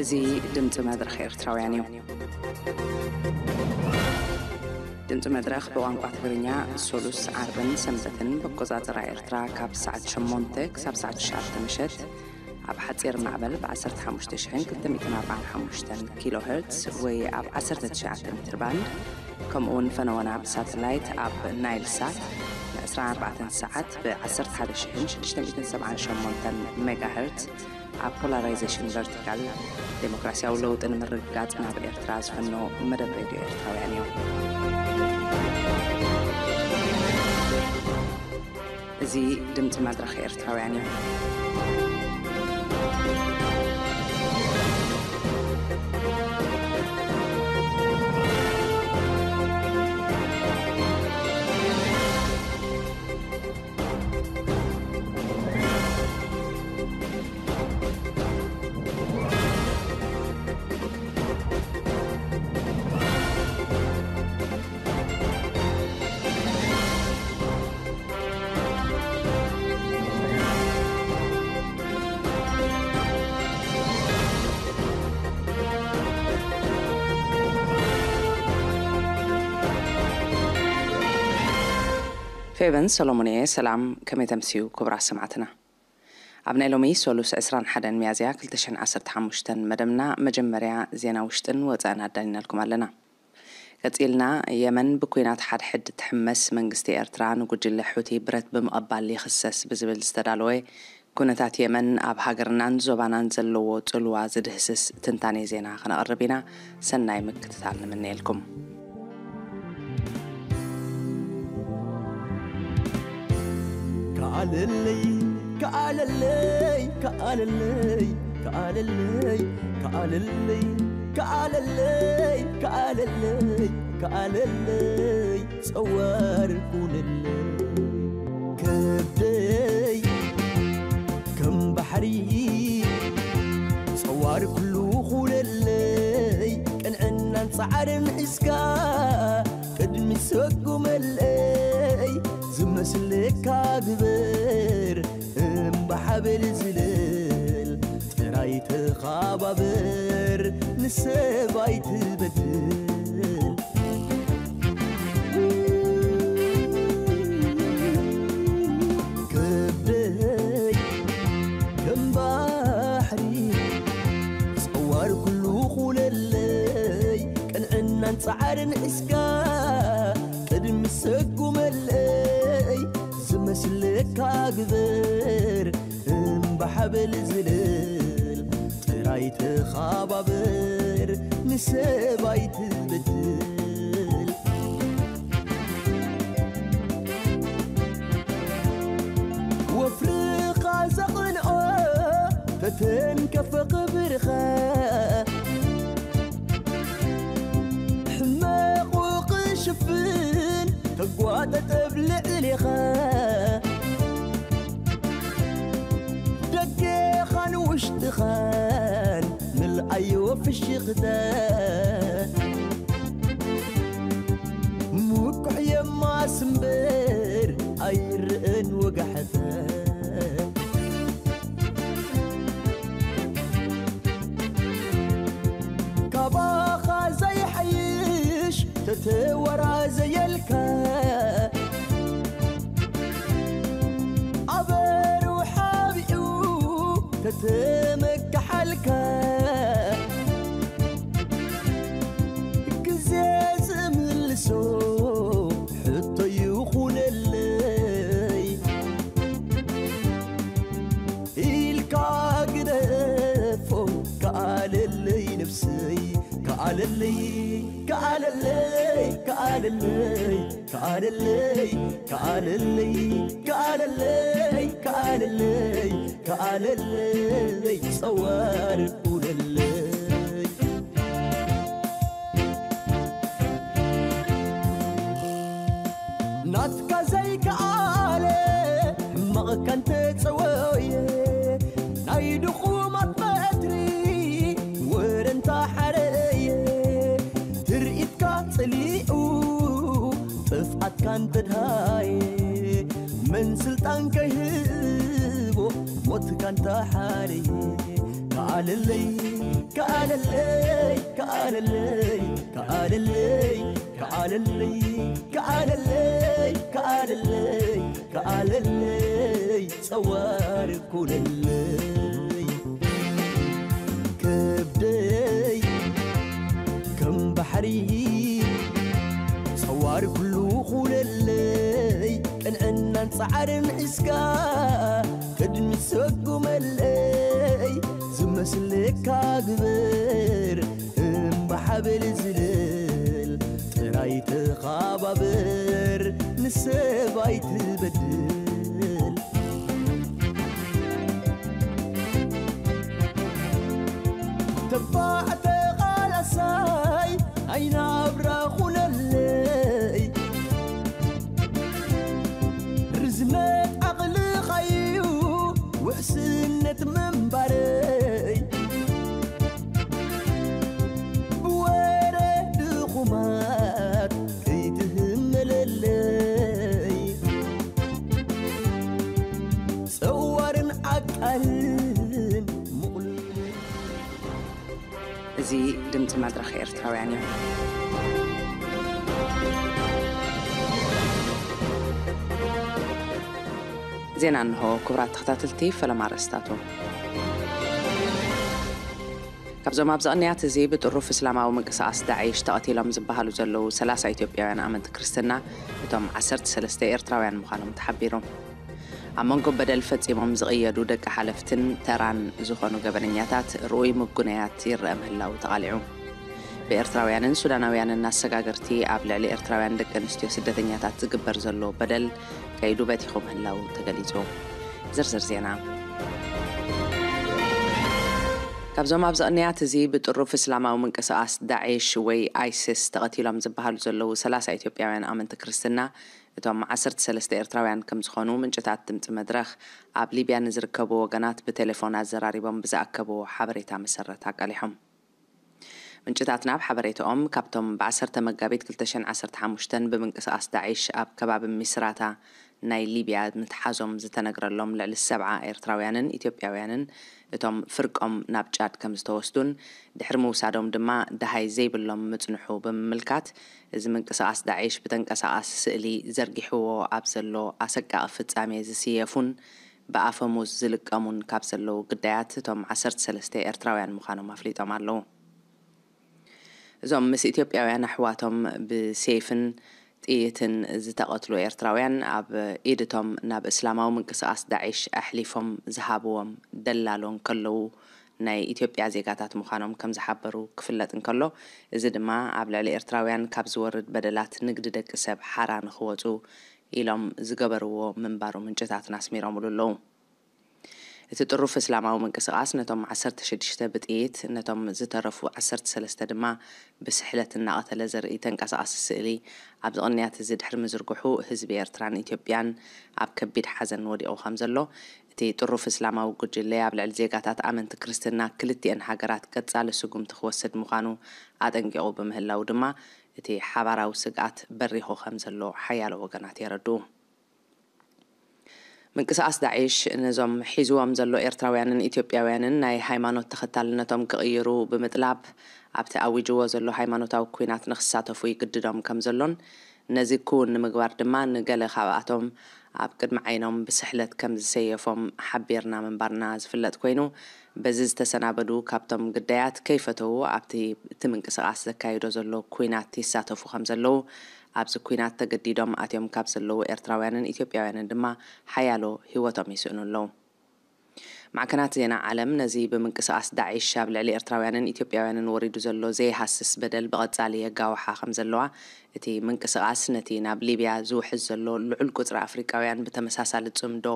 እዚ ድምፂ መድረኽ ኤርትራውያን እዩ። ድምፂ መድረኽ ብቋንቋ ትግርኛ ሶሉስ፣ ዓርብን ሰንበትን ብኣቆፃፅራ ኤርትራ ካብ ሰዓት ሸሞንተ ክሳብ ሰዓት ትሽዓተ ምሸት ኣብ ሓፂር ማዕበል ብ ዓሰርተ ሓሙሽተ ሽሕን ክልተ ሚእትን ኣርባዓን ሓሙሽተን ኪሎ ሄርትስ ወይ ኣብ ዓሰርተ ትሽዓተ ሜትር ባንድ፣ ከምኡ እውን ፈነወና ብሳተላይት ኣብ ናይል ሳት ን ዕስራን ኣርባዕተን ሰዓት ብ ዓሰርተ ሓደ ሽሕን ሽዱሽተ ሚእትን ሰብዓን ሸሞንተን ሜጋ ሄርትስ ኣብ ፖላራይዜሽን ቨርቲካል ዴሞክራሲያዊ ለውጢ ንምርግጋጽ ናብ ኤርትራ ዝፈኖ መደብ ሬድዮ ኤርትራውያን እዩ። እዚ ድምፂ መድረኽ ኤርትራውያን እዩ። ፌቨን ሰሎሞን እየ። ሰላም፣ ከመይ ተምስዩ ክቡራት ሰማዕትና? ኣብ ናይ ሎሚ ሰሉስ ዕስራን ሓደን ሚያዝያ ክልተ ሽሕን ዓሰርተ ሓሙሽተን መደብና መጀመርያ ዜና ውሽጥን ወጻእን ኣዳሊናልኩም ኣለና። ቀጺልና፣ የመን ብኲናት ሓድሕድ ትሕመስ፣ መንግስቲ ኤርትራ ንጉጅለ ሑቲ ብረት ብምቕባል ይኽሰስ ብዝብል ዝተዳለወ፣ ኩነታት የመን ኣብ ሃገርናን ዞባናን ዘለዎ ጽልዋ ዝድህስስ ትንታኔ ዜና ከነቕርብ ኢና። ሰናይ ምክትታል ንምነየልኩም። ከኣለለይ፣ ከኣለለይ፣ ከኣለለይ፣ ከኣለለይ፣ ከኣለለይ፣ ከኣለለይ፣ ከኣለለይ፣ ከኣለለይ፣ ጸዋር ኩነለይ። ከብደይ ከም ባሕሪ ጸዋር ኩሉ ኩነለይ። ቅንዕናን ጻዕርን ሒዝካ ቅድሚ ሰጉመለይ። ዝመስለካ ግበር እምባ ሓበል ዝለል። ጥራይ ተኻባበር ንሰብ ኣይትበድል። ከብደይ ከም ባሕሪ ጸዋር ኩሉ ኩነለይ። ቅንዕናን ጻዕርን ሒዝካ ቅድሚ ሰጉመለይ። ዝመስለካ ግበር እምባ ሓበል ዝለል። ጥራይ ተኻባበር ንሰብ ኣይትበድል። ወፍርኻ ዘቕንዖ ተተንከፈ ክብርኻ። ሕመቑ ክሽፍን ተጓጠጠ ኣብ ልዕሌኻ። ደገኻን ውሽጥኻን ምልኣዮ ፍሽኽታ። ምኩሕ የማስ እምበር ኣይርአን ወጋሕታ። ካባኻ ዘይሓይሽ ተተወራዘየልካ። ኣበሩ ሓቢኡ ተተመካሓልካ። ግዜ ዝምልሶ ሕቶ ይኹነለይ። ኢልካ ግደፎ፣ ከኣለለይ ነብሰይ፣ ከኣለለይ፣ ከኣለለይ፣ ከኣለለይ፣ ከኣለለይ፣ ከኣለለይ፣ ከኣለለይ፣ ከኣለለይ፣ ከኣለለይ፣ ጸዋር ኩነለይ። ናትካ ዘይከኣለ ሕማቕካ እንተጸወየ፣ ናይ ድኹማት በትሪ ወረ እንተሓረየ፣ ትርኢትካ ጸሊኡ ጥፍኣትካ እንተድሃየ፣ መን ስልጣን ከይህቦ ሞት ካንታ ሓረየ። ከኣለለይ፣ ከኣለለይ፣ ከኣለለይ፣ ከኣለለይ፣ ከኣለለይ፣ ከኣለለይ፣ ከኣለለይ፣ ከኣለለይ፣ ጸዋር ኩነለይ። ከብደይ ከም ባሕሪ ጸዋር ኩሉ ኩነለይ። ቅንዕናን ጻዕርን ሒዝካ ቅድሚ ሰጉመለይ። ዝመስለካ ግበር እምባ ሓበል ዝለል። ጥራይ ተኻባበር ንሰብ ኣይትበድል። ተባዕ ተቓላሳይ ኣይናብራ ኩነለይ። ርዝነት ዓቕልኻዩ ውሕስነት ምንባረይ። ብወረ ድኹማት ከይትህመለለይ። ጸዋርን ዓቃልን ምቕሉል። እዚ ድምፂ መድረኽ ኤርትራውያን እዩ። ዜና እንሆ። ክቡራት ተኸታተልቲ፣ ፈለማ ኣርእስታቱ። ካብዞም ኣብዚ ቅንያት እዚ ብጥሩፍ እስላማዊ ምንቅስቓስ ዳዒሽ ተቐቲሎም ዝበሃሉ ዘለዉ ሰላሳ ኢትዮጵያውያን ኣመንቲ ክርስትና፣ እቶም ዓሰርተ ሰለስተ ኤርትራውያን ምዃኖም ተሓቢሩ። ኣብ መንጎ በደል ፈጺሞም ዝቕየዱ ደቂ ሓለፍትን ተራን ዝኾኑ ገበነኛታት ርኡይ ምጉነያት ይረአ ምህላው ተቓሊዑ። ብኤርትራውያንን ሱዳናውያንን ኣሰጋገርቲ ኣብ ልዕሊ ኤርትራውያን ደቂ ኣንስትዮ ስደተኛታት ዝግበር ዘሎ በደል ከይዱ በቲኹ ምህላው ተገሊጹ። ዝርዝር ዜና። ካብዞም ኣብዚ ቅንያት እዚ ብጥሩፍ እስላማዊ ምንቅስቓስ ዳዒሽ ወይ ኣይሲስ ተቐቲሎም ዝበሃሉ ዘለዉ ሰላሳ ኢትዮጵያውያን ኣመንቲ ክርስትና፣ እቶም ዓሰርተ ሰለስተ ኤርትራውያን ከም ዝኾኑ ምንጭታት ድምፂ መድረኽ ኣብ ሊብያ ንዝርከቡ ወገናት ብቴሌፎን ኣዘራሪቦም ብዝኣከብዎ ሓበሬታ መሰረት ኣቃሊሖም። ምንጭታትና ኣብ ሓበሬታኦም፣ ካብቶም ብ ዓሰርተ መጋቢት ክልተ ሽሕን ዓሰርተ ሓሙሽተን ብምንቅስቓስ ዳዒሽ ኣብ ከባቢ ሚስራታ ናይ ሊብያ ምትሓዞም ዝተነግረሎም ልዕሊ ሰብዓ ኤርትራውያንን ኢትዮጵያውያንን፣ እቶም ፍርቆም ናብ ጫድ ከም ዝተወስዱን ድሕሪ ምውሳዶም ድማ ደሃይ ዘይብሎም ምጽንሑ ብምምልካት፣ እዚ ምንቅስቓስ ዳዒሽ ብተንቀሳቓሲ ስእሊ ዘርጊሕዎ ኣብ ዘሎ ኣሰቃቒ ፍጻሜ ዝስየፉን ብኣፈሙዝ ዝልቀሙን ካብ ዘለዉ ግዳያት፣ እቶም ዓሰርተ ሰለስተ ኤርትራውያን ምዃኖም ኣፍሊጦም ኣለዉ። እዞም ምስ ኢትዮጵያውያን ኣሕዋቶም ብሴፍን ጥይትን ዝተቐትሉ ኤርትራውያን፣ ኣብ ኢድ እቶም ናብ እስላማዊ ምንቅስቓስ ዳዒሽ ኣሕሊፎም ዝሃብዎም ደላሎ እንከለዉ፣ ናይ ኢትዮጵያ ዜጋታት ምዃኖም ከም ዝሓበሩ ክፍለጥ እንከሎ፣ እዚ ድማ ኣብ ልዕሊ ኤርትራውያን ካብ ዝወርድ በደላት ንግዲ ደቂ ሰብ ሓራ ንኽወጹ ኢሎም ዝገበርዎ ምንባሩ ምንጭታትና ኣስሚሮምሉ ኣለዉ። እቲ ጥሩፍ እስላማዊ ምንቅስቓስ ነቶም ዓሰርተ ሽዱሽተ ብጥይት፣ ነቶም ዝተረፉ ዓሰርተ ሰለስተ ድማ ብስሕለት እናቐተለ ዘርኢ ተንቀሳቓሲ ስእሊ ኣብዚ ቅንያት እዚ ድሕሪ ምዝርግሑ፣ ህዝቢ ኤርትራን ኢትዮጵያን ኣብ ከቢድ ሓዘን ወዲቑ ከም ዘሎ፣ እቲ ጥሩፍ እስላማዊ ጉጅለ ኣብ ልዕሊ ዜጋታት ኣመንቲ ክርስትና ክልቲኤን ሃገራት ቀጻሊ ስጉምቲ ክወስድ ምዃኑ ኣጠንቂቑ ብምህላው ድማ፣ እቲ ሓባራዊ ስግኣት በሪኹ ከም ዘሎ ሓያሎ ወገናት የረድኡ። ምንቅስቓስ ዳዒሽ ነዞም ሒዝዎም ዘሎ ኤርትራውያንን ኢትዮጵያውያንን ናይ ሃይማኖት ተኸታልነቶም ክቕይሩ ብምጥላብ፣ ኣብቲ ኣዊጅዎ ዘሎ ሃይማኖታዊ ኲናት ንኽሳተፉ ይግድዶም ከም ዘሎን፣ ነዚ ክውን ንምግባር ድማ ንገለ ካብኣቶም ኣብ ቅድሚ ዓይኖም ብስሕለት ከም ዝሰየፎም ሓቢርና ምንባርና ዝፍለጥ ኮይኑ፣ በዚ ዝተሰናበዱ ካብቶም ግዳያት ከይፈተዉ ኣብቲ እቲ ምንቅስቓስ ዘካይዶ ዘሎ ኲናት ይሳተፉ ከም ዘለዉ፣ ኣብዚ ኲናት ተገዲዶም ኣትዮም ካብ ዘለዉ ኤርትራውያንን ኢትዮጵያውያንን ድማ ሓያሎ ህይወቶም ይስእኑ ኣለዉ። ማዕከናት ዜና ዓለም ነዚ ብምንቅስቓስ ዳዒሽ ኣብ ልዕሊ ኤርትራውያንን ኢትዮጵያውያንን ወሪዱ ዘሎ ዘይሃስስ በደል ብቐጻሊ የጋውሓ ከም ዘለዋ፣ እቲ ምንቅስቓስ ነቲ ናብ ሊብያ ዝውሕዝ ዘሎ ልዑል ቁጽሪ ኣፍሪቃውያን ብተመሳሳሊ ጽምዶ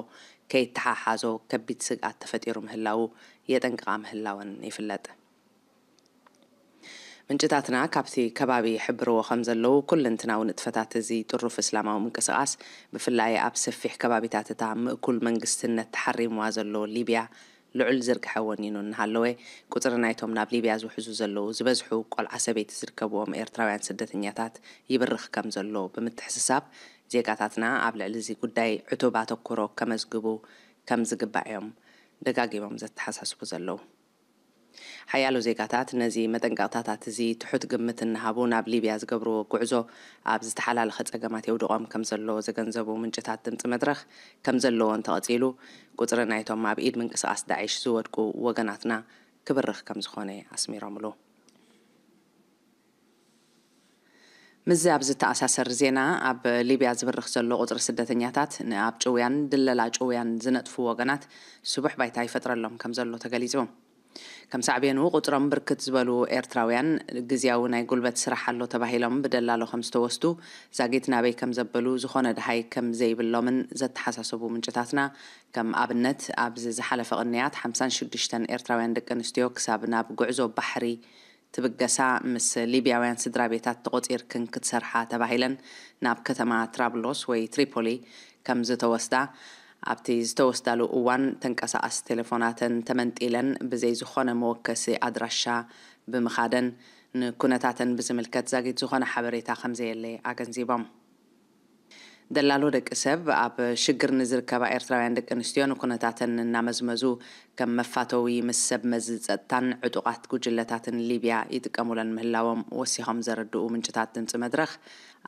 ከይተሓሓዞ ከቢድ ስግኣት ተፈጢሩ ምህላዉ የጠንቅቓ ምህላወን ይፍለጥ። ምንጭታትና ካብቲ ከባቢ ይሕብርዎ ከም ዘለዉ፣ ኩልንትናዊ ንጥፈታት እዚ ጥሩፍ እስላማዊ ምንቅስቓስ፣ ብፍላይ ኣብ ሰፊሕ ከባቢታት እታ ምእኩል መንግስትነት ተሓሪምዋ ዘሎ ሊብያ፣ ልዑል ዝርግሐ ወኒኑ እናሃለወ፣ ቁጽሪ ናይቶም ናብ ሊብያ ዝውሕዙ ዘለዉ ዝበዝሑ ቆልዓ ሰበይቲ ዝርከብዎም ኤርትራውያን ስደተኛታት ይብርኽ ከም ዘሎ ብምትሕስሳብ፣ ዜጋታትና ኣብ ልዕሊ እዚ ጉዳይ ዕቱብ ኣተኩሮ ከመዝግቡ ከም ዝግባእ እዮም ደጋጊሞም ዘተሓሳስቡ ዘለዉ። ሓያሎ ዜጋታት ነዚ መጠንቀቕታታት እዚ ትሑት ግምት እናሃቡ ናብ ሊብያ ዝገብርዎ ጉዕዞ ኣብ ዝተሓላለኸ ጸገማት የውድቖም ከም ዘሎ ዘገንዘቡ ምንጭታት ድምጺ መድረኽ፣ ከም ዘለዎ እንተቐጺሉ ቁጽሪ ናይቶም ኣብ ኢድ ምንቅስቓስ ዳዒሽ ዝወድቁ ወገናትና ክብርኽ ከም ዝኾነ ኣስሚሮምሉ። ምስዚ ኣብ ዝተኣሳሰር ዜና፣ ኣብ ሊብያ ዝብርኽ ዘሎ ቁጽሪ ስደተኛታት ንኣብ ጭውያን ድለላ ጭውያን ዝነጥፉ ወገናት ስቡሕ ባይታ ይፈጥረሎም ከም ዘሎ ተገሊጹ። ከም ሳዕቤኑ ቁጽሮም ብርክት ዝበሉ ኤርትራውያን ግዝያዊ ናይ ጉልበት ስራሕ ኣሎ ተባሂሎም ብደላሎ ከም ዝተወስዱ ዛጊት ናበይ ከም ዘበሉ ዝኾነ ደሃይ ከም ዘይብሎምን ዘተሓሳሰቡ ምንጭታትና፣ ከም ኣብነት ኣብዚ ዝሓለፈ ቅንያት ሓምሳን ሽዱሽተን ኤርትራውያን ደቂ ኣንስትዮ ክሳብ ናብ ጉዕዞ ባሕሪ ትብገሳ ምስ ሊብያውያን ስድራ ቤታት ተቖጺርክን ክትሰርሓ ተባሂለን ናብ ከተማ ትራብሎስ ወይ ትሪፖሊ ከም ዝተወስዳ፣ ኣብቲ ዝተወስዳሉ እዋን ተንቀሳቐስ ቴሌፎናተን ተመንጢለን ብዘይ ዝኾነ መወከሲ ኣድራሻ ብምኻደን ንኩነታተን ብዝምልከት ዛጊት ዝኾነ ሓበሬታ ከም ዘየለ ኣገንዚቦም። ደላሎ ደቂ ሰብ ኣብ ሽግር ንዝርከባ ኤርትራውያን ደቂ ኣንስትዮ ንኩነታተን እናመዝመዙ ከም መፋተዊ ምስ ሰብ መዚ ጸጥታን ዕጡቓት ጉጅለታትን ሊብያ ይጥቀሙለን ምህላዎም ወሲኾም ዘረድኡ ምንጭታት ድምጺ መድረኽ፣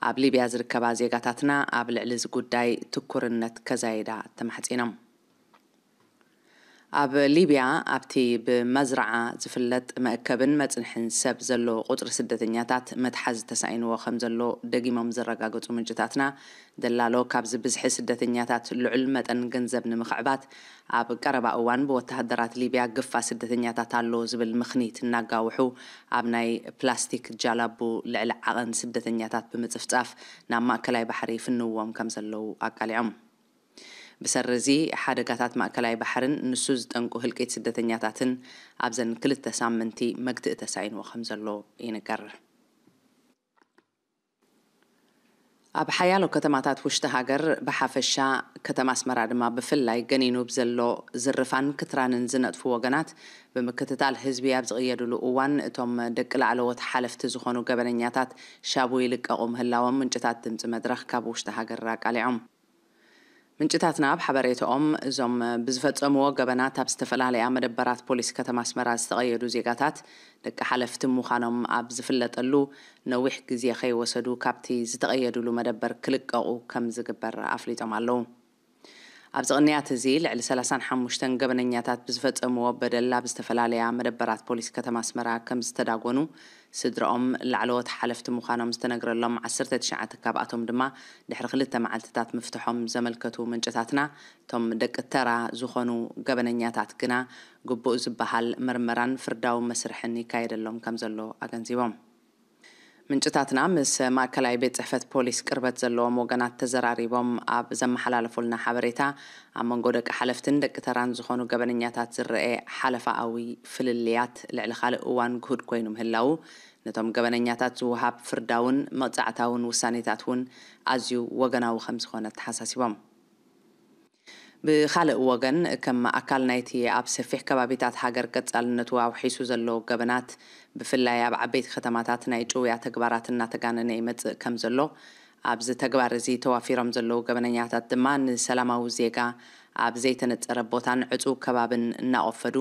ኣብ ሊብያ ዝርከባ ዜጋታትና ኣብ ልዕሊ እዚ ጉዳይ ትኩርነት ከዛይዳ ተማሕጺኖም። ኣብ ሊብያ ኣብቲ ብመዝረዓ ዝፍለጥ መእከብን መጽንሕን ሰብ ዘሎ ቁጽሪ ስደተኛታት መትሓዚ ተሳኢንዎ ከም ዘሎ ደጊሞም ዘረጋገጹ ምንጭታትና፣ ደላሎ ካብዚ ብዝሒ ስደተኛታት ልዑል መጠን ገንዘብ ንምኽዕባት ኣብ ቀረባ እዋን ብወተሃደራት ሊብያ ግፋ ስደተኛታት ኣሎ ዝብል ምኽኒት እናጋውሑ ኣብ ናይ ፕላስቲክ ጃላቡ ልዕሊ ዓቐን ስደተኛታት ብምጽፍጻፍ ናብ ማእከላይ ባሕሪ ይፍንዎም ከም ዘለዉ ኣቃሊዖም። ብሰሪ እዚ ሓደጋታት ማእከላይ ባሕርን ንሱ ዝጠንቁ ህልቂት ስደተኛታትን ኣብዘን ክልተ ሳምንቲ መግትኢ ተሳኢንዎ ከም ዘሎ ይንገር። ኣብ ሓያሎ ከተማታት ውሽጢ ሃገር ብሓፈሻ፣ ከተማ ኣስመራ ድማ ብፍላይ ገኒኑ ብዘሎ ዝርፋን ክትራንን ዝነጥፉ ወገናት ብምክትታል ህዝቢ ኣብ ዝቕየድሉ እዋን እቶም ደቂ ላዕለዎት ሓለፍቲ ዝኾኑ ገበነኛታት ሻቡ ይልቀቑ ምህላዎም ምንጭታት ድምፂ መድረኽ ካብ ውሽጢ ሃገር ኣቃሊዖም። ምንጭታትና ኣብ ሓበሬታኦም እዞም ብዝፈጸምዎ ገበናት ኣብ ዝተፈላለያ መደበራት ፖሊስ ከተማ ኣስመራ ዝተቐየዱ ዜጋታት ደቂ ሓለፍቲ ምዃኖም ኣብ ዝፍለጠሉ ነዊሕ ግዜ ከይወሰዱ ካብቲ ዝተቐየዱሉ መደበር ክልቀቑ ከም ዝግበር ኣፍሊጦም ኣለዉ። ኣብዚ ቅንያት እዚ ልዕሊ ሰላሳን ሓሙሽተን ገበነኛታት ብዝፈጸምዎ በደል ኣብ ዝተፈላለያ መደበራት ፖሊስ ከተማ ኣስመራ ከም ዝተዳጎኑ ስድራኦም ላዕለዎት ሓለፍቲ ምዃኖም ዝተነግረሎም ዓሰርተ ትሽዓተ ካብኣቶም ድማ ድሕሪ ክልተ መዓልትታት ምፍትሖም ዘመልከቱ ምንጭታትና፣ እቶም ደቂ ተራ ዝኾኑ ገበነኛታት ግና ግቡእ ዝበሃል ምርመራን ፍርዳዊ መስርሕን ይካየደሎም ከም ዘሎ ኣገንዚቦም። ምንጭታትና ምስ ማእከላይ ቤት ጽሕፈት ፖሊስ ቅርበት ዘለዎም ወገናት ተዘራሪቦም ኣብ ዘመሓላለፉልና ሓበሬታ፣ ኣብ መንጎ ደቂ ሓለፍትን ደቂ ተራን ዝኾኑ ገበነኛታት ዝረኤ ሓለፋኣዊ ፍልልያት ልዕሊ ካልእ እዋን ግሁድ ኮይኑ ምህላዉ፣ ነቶም ገበነኛታት ዝወሃብ ፍርዳውን መቕጻዕታውን ውሳኔታት እውን ኣዝዩ ወገናዊ ከም ዝኾነ ኣተሓሳሲቦም። ብኻልእ ወገን፣ ከም ኣካል ናይቲ ኣብ ሰፊሕ ከባቢታት ሃገር ቀጻልነቱ ኣውሒሱ ዘሎ ገበናት፣ ብፍላይ ኣብ ዓበይቲ ከተማታት ናይ ጭውያ ተግባራት እናተጋነነ ይመጽእ ከም ዘሎ፣ ኣብዚ ተግባር እዚ ተዋፊሮም ዘለዉ ገበነኛታት ድማ ንሰላማዊ ዜጋ ኣብ ዘይተነጸረ ቦታን ዕጹው ከባብን እናቖፈዱ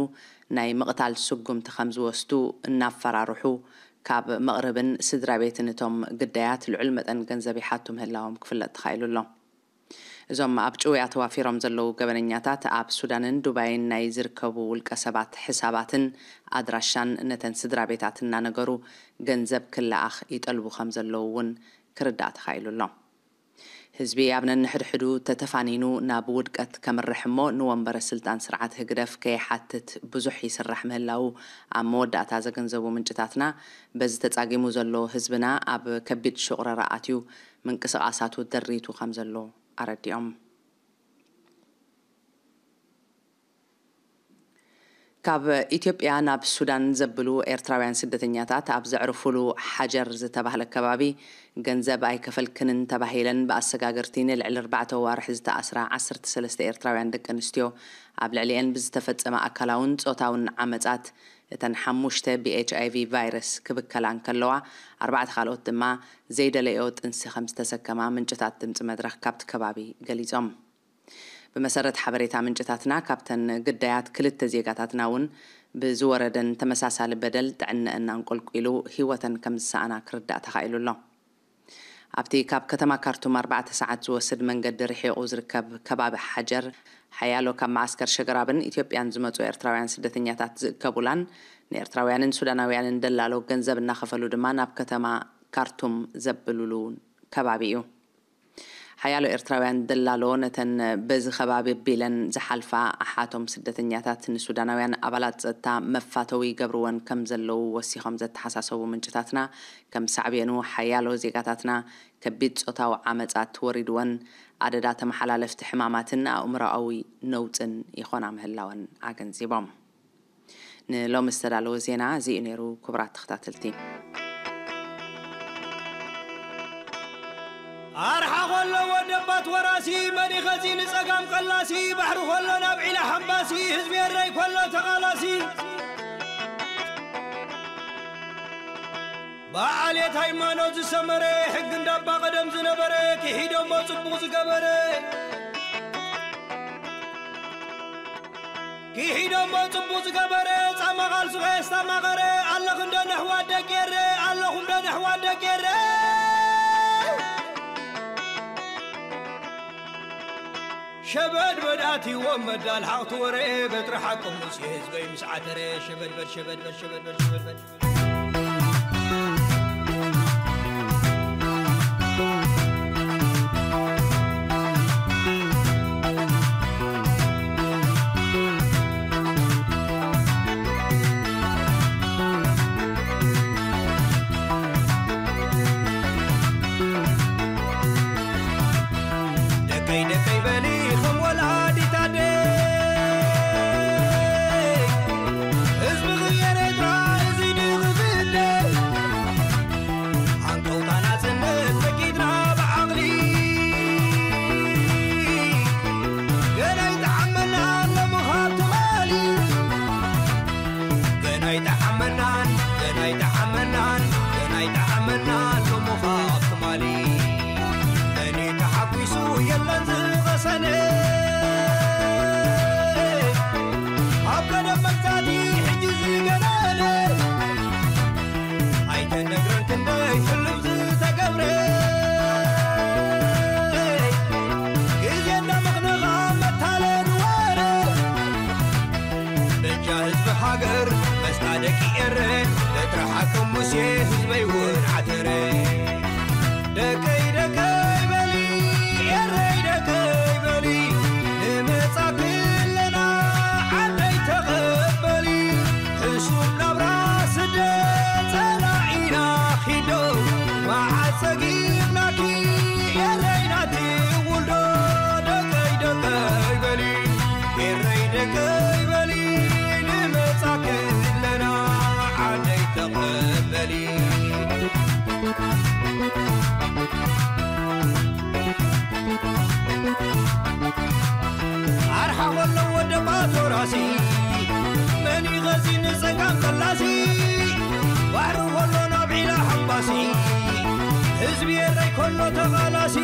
ናይ ምቕታል ስጉምቲ ከም ዝወስዱ እናፈራርሑ፣ ካብ መቕርብን ስድራ ቤትን እቶም ግዳያት ልዑል መጠን ገንዘብ ይሓቱ ምህላዎም ክፍለጥ ተኻኢሉ ኣሎ። እዞም ኣብ ጭውያ ተዋፊሮም ዘለዉ ገበነኛታት ኣብ ሱዳንን ዱባይን ናይ ዝርከቡ ውልቀ ሰባት ሕሳባትን ኣድራሻን ነተን ስድራ ቤታት እናነገሩ ገንዘብ ክለኣኽ ይጠልቡ ከም ዘለዉ እውን ክርዳእ ተኻኢሉ ኣሎ። ህዝቢ ኣብ ነንሕድሕዱ ተተፋኒኑ ናብ ውድቀት ከምርሕ እሞ ንወንበረ ስልጣን ስርዓት ህግደፍ ከይሓትት ብዙሕ ይስራሕ ምህላዉ ኣብ መወዳእታ ዘገንዘቡ ምንጭታትና፣ በዚ ተጻጊሙ ዘሎ ህዝብና ኣብ ከቢድ ሽቑረራ ኣትዩ ምንቅስቓሳቱ ደሪቱ ከም ዘሎ ኣረዲኦም። ካብ ኢትዮጵያ ናብ ሱዳን ዘብሉ ኤርትራውያን ስደተኛታት ኣብ ዘዕርፉሉ ሓጀር ዝተባህለ ከባቢ ገንዘብ ኣይከፈልክንን ተባሂለን ብኣሰጋገርቲ ንልዕሊ ኣርባዕተ ዋርሕ ዝተኣስራ ዓሰርተ ሰለስተ ኤርትራውያን ደቂ ኣንስትዮ ኣብ ልዕሊኤን ብዝተፈጸመ ኣካላውን ጾታውን ዓመጻት እተን ሓሙሽተ ብኤች ኣይ ቪ ቫይረስ ክብከላ እንከለዋ ኣርባዕተ ካልኦት ድማ ዘይደለዮ ጥንሲ ከም ዝተሰከማ ምንጭታት ድምጺ መድረኽ ካብቲ ከባቢ ገሊጾም። ብመሰረት ሓበሬታ ምንጭታትና፣ ካብተን ግዳያት ክልተ ዜጋታትና እውን ብዝወረደን ተመሳሳሊ በደል ጥዕነአን ኣንቆልቂሉ ህይወተን ከም ዝሰኣና ክርዳእ ተኻኢሉ ኣሎ። ኣብቲ ካብ ከተማ ካርቱም ኣርባዕተ ሰዓት ዝወስድ መንገዲ ርሒቑ ዝርከብ ከባቢ ሓጀር፣ ሓያሎ ካብ መዓስከር ሸገራብን ኢትዮጵያን ዝመጹ ኤርትራውያን ስደተኛታት ዝእከቡላን ንኤርትራውያንን ሱዳናውያንን ደላሎ ገንዘብ እናኸፈሉ ድማ ናብ ከተማ ካርቱም ዘብሉሉ ከባቢ እዩ። ሓያሎ ኤርትራውያን ደላሎ ነተን በዚ ከባቢ ቢለን ዝሓልፋ ኣሓቶም ስደተኛታት ንሱዳናውያን ኣባላት ጸጥታ መፋተዊ ይገብርወን ከም ዘለዉ ወሲኾም ዘተሓሳሰቡ ምንጭታትና፣ ከም ሳዕቤኑ ሓያሎ ዜጋታትና ከቢድ ጾታዊ ዓመጻት ወሪድወን፣ ኣደዳ ተመሓላለፍቲ ሕማማትን ኣእምሮኣዊ ነውጽን ይኾና ምህላወን ኣገንዚቦም። ንሎሚ ዝተዳለወ ዜና እዚ እዩ ነይሩ። ክቡራት ተኸታተልቲ፣ ኣርሓ ኸሎ ወደባት ወራሲ መሪኸዚ ንጸጋም ቀላሲ ባሕሪ ኸሎ ናብ ዒላ ሓምባሲ ህዝቢ ኤረይ ከሎ ተቓላሲ በዓል የት ሃይማኖት ዝሰመረ ሕጊ እንዳባ ቀደም ዝነበረ ክሒዶሞ ጽቡቕ ዝገበረ ክሒዶሞ ጽቡቕ ዝገበረ ጻማ ቓልሱ ከየስታማቐረ ኣለኹም ዶ ነሕዋት ደቂ ኤረ ኣለኹም ዶ ነሕዋት ደቂ ኤረ ሸበድበድ ኣትይዎም መዳል ሓቕቲ ወረ በትሪ ሓቆም ሙሴ ህዝበይ ምስ ዓተረ ሸበድበድ ሸበድበድ ሸበድበድ ሸበድበድ ደቀይ ደቀይ በሊ ከም ወላዲት ኣደ ህዝቢ ክየር ኤርትራ እዚ ድኽፍደ ኣንቀውታ ናጽነት ፈቂድና ብዓቕሊ ገና ይጠዓመና ኣሎ ምዃብ ትማሊ ገና ይጠዓመናን ገና ይጠዓመናን ገና ይጠዓመናን ኣሎ ምዃብ ትማሊ መን ተሓጒሱ የለን ዝቐሰነ ኣብ ቀደም መግዛእቲ ሕጂ ዝገነነ ኣይተነግረን ክንደይ ሕሉፍ ዝተገብረ ግዜ እንዳመኽነኻ መታለል ወረ በጃ ህዝቢ ሃገር መስታ ደቂ ኤረ በትሪ ሓቆም ሙሴ ህዝበይ እውን ዓተረ ደቀይ ደቀይ በሊ ኤረይ ደቀይ በሊ ንመጻ ክለና ዓደይ ተቐበሊ ሕሱም ናብራ ስደት ጸላኢና ኺዶ መዓት ጸጊብናኪ ኤረይ ናቲ ውልዶ ደቀይ ደቀይ በሊ ኤረይ ደቀይ በሊ ንመጻ ክለና ዓደይ ተቐበሊ ኣርሓ ኸሎ ወደባት ወራሲ መን ይኸዚ ንጸጋም ቀላሲ ባሕሪ ኸሎ ናብ ዒላ ሓምባሲ ህዝቢ ኤረይ ከሎ ተቓላሲ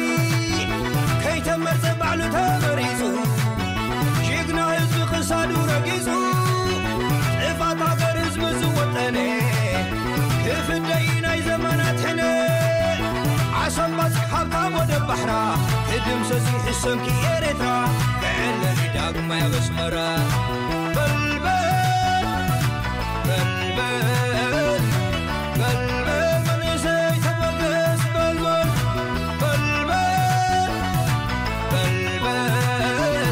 ከይተመርጸ ባዕሉ ተመሪጹ ጅግና ህዝቢ ክሳዱ ረጊጹ ጥፋት ሃገር ህዝቢ ዝወጠነ ክፍደይ ናይ ዘመናት ሕነ ዓሰብ ባጽሕ ሃብታም ወደብ ባሕራ ክድምሰስ ይሕሰምኪ ኤርትራ ክዕለሊ ዳግማይ ኣብ ኣስመራ በልበል በልበል በልበል መንእሰይ ተበገስ በልበል በልበል በልበል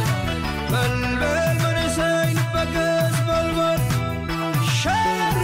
በልበል መንእሰይ ንበገስ በልበል ሸር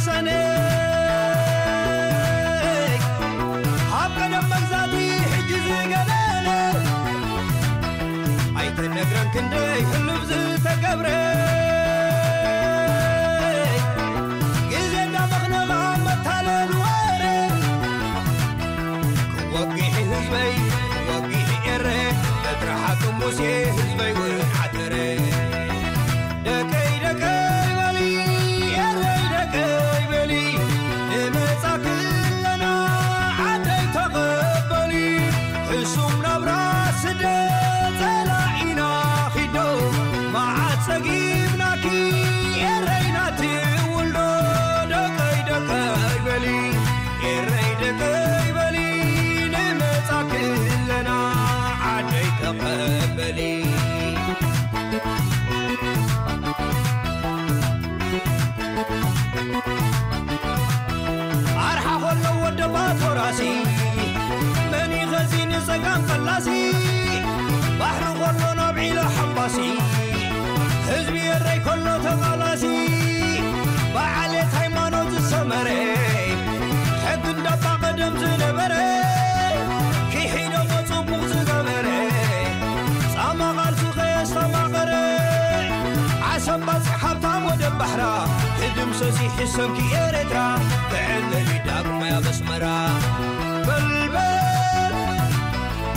ሰነይ ኣብ ቀደም መግዛእቲ ሕጂ ዝገበነ ኣይተነግረን ክንደይ ሕሉፍ ዝተገብረ ግዜ እንዳመኽነላ መታለል ወረ ክወግሒ ህዝበይ ክወግሒ ኤረ በትሪ ሓቂ ሙሴ ህዝበይ እውን ሓደረ ደቀይ ደቀይ በሊ ኤረይ ደቀይ በሊ ንመጻ ክለና ዓደይ ተቐበሊ ሕሱም ናብራ ስደ ጸላኢና ኺዶ መዓት ጸጊብናኪ ኤረይ ናቲ ውልዶ ደቀይ ደቀይ በሊ ኤረይ ደቀይ በሊ ንመጻ ክለና ዓደይ ተቐበሊ ኣርሓ ኾሎ ወደባት ወራሲ መን ይኸዚ ንጸጋም ፈላሲ ባሕሪ ኾሎ ናብ ዒላ ሓምባሲ ህዝቢ ኤረይ ከሎ ተቓላሲ በዓሌት ሃይማኖት ዝሰመረ ሕጊ እንዳባ ቀደም ዝነበረ ክሒዶሞ ጽቡቕ ዝገበረ ጻማ ቓልሱ ከየስተማቐረ ዓሰብ ባጽዕ ሃብታም ወደብ ባሕራ ክድምሰስ ይሕሰምኪ ኤርትራ ክዕለል ዳግማይ ኣብ ኣስመራ በልበል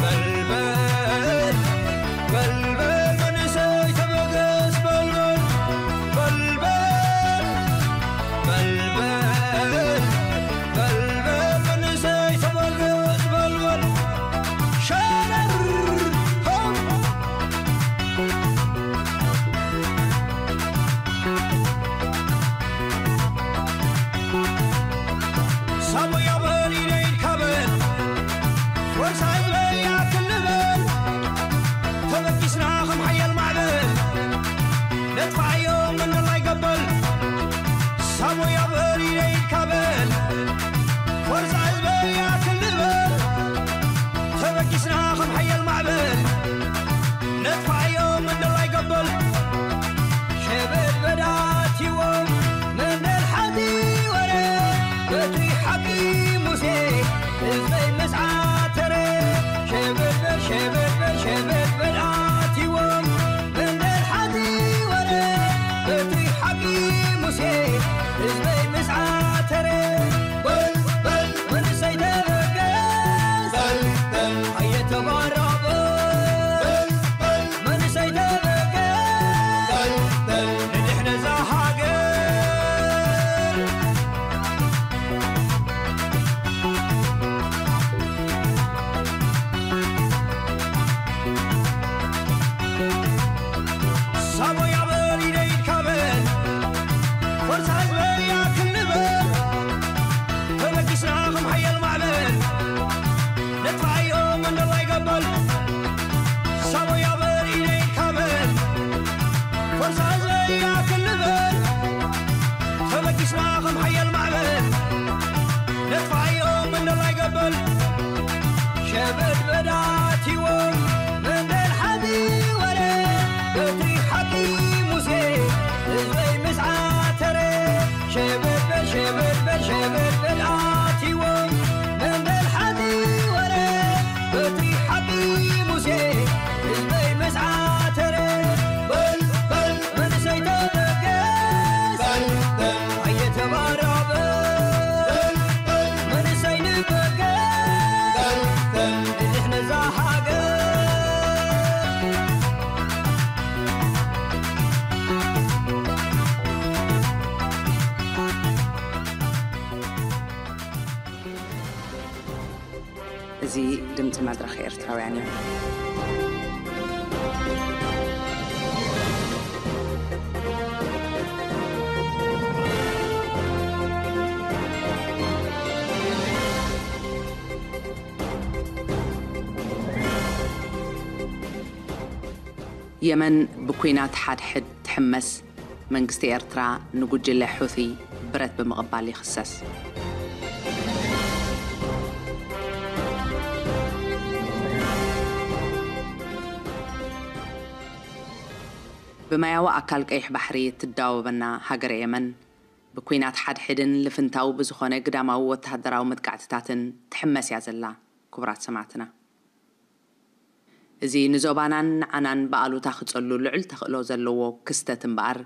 በልበል በልበል መንእሰይ ተበገስ በልበል በልበል በልበል በልበል መንእሰይ ተበገስ በልበል ሸረር ሆ ሳቦያ በል ኢደይ ኢድካ በል ወርሳ ህዝበይ ኣክል ንበል ተበጊስና ከም ሓያል ማዕበል ነጥፋዮ መንደላይ ገበል ሳቦያ በል ኢደይ ኢድካ በል ወርሳ ህዝበይ ኣክል ንበል ተበጊስና ከም ሓያል ማዕበል ነጥፋዮ መንደላይ ገበል ሸበድበድ ኣትይዎም መንደል ሓዲ ወረ በትሪ ሓቂ ሙሴ ህዝበይ ምስ ዓተረ ሸበድበድ ሸበድበድ ሸበድበድ ኣትይዎም መንደል ሓዲ ወረ በትሪ ሓቂ ሙሴ ህዝበይ ምስ ዓተረ በል በል መንእሰይ ተበገስ በል በል ኣየተባራበ በል በል መንእሰይ ተበገስ በል በል ንድሕነት እዛ ሃገር ሳቦያ በል ኢደይ ኢድካ በል ፈርሳ ህዝበይ ኣክል ንበል ተበጊስና ከም ሓያል ማዕበል ነጥፋዮ መንደላይ ገበል ሳቦያ በል ኢደይ ኢድካ በል ፈርሳ ህዝበይ ኣክል ንበል ተበጊስና ከም ሓያል ማዕበል ነጥፋዮ መንደላይ ገበል ሸበድበድ ኣትይዎም መንደል ሓዲ ወረ በትሪ ሓቂ ሙሴ ህዝበይ ምስ ዓተረ ሸበድበድ ሸበድበድ ሸበድበድ ኣትይዎም መንደል ሓዲ ወረ በትሪ ሓቂ ሙሴ ህዝበይ ምስ ዓተረ በል በል መንእሰይ ተበገስ በል በል ኣየተባራበ በል በል መንእሰይ ንበገስ በል በል ንድሕነት እዛ ሃገር እዚ ድምፂ መድረኽ ኤርትራውያን እዩ። የመን ብኲናት ሓድሕድ ትሕመስ። መንግስቲ ኤርትራ ንጉጅለ ሑቲ ብረት ብምቕባል ይኽሰስ። ብማያዊ ኣካል ቀይሕ ባሕሪ እትዳወበና ሃገረ የመን፣ ብኲናት ሓድሕድን ልፍንታዊ ብዝኾነ ግዳማዊ ወተሃደራዊ መጥቃዕትታትን ትሕመስ እያ ዘላ። ክቡራት ሰማዕትና፣ እዚ ንዞባናን ንዓናን ብኣሉታ ክጸሉ ልዑል ተኽእሎ ዘለዎ ክስተት እምበኣር፣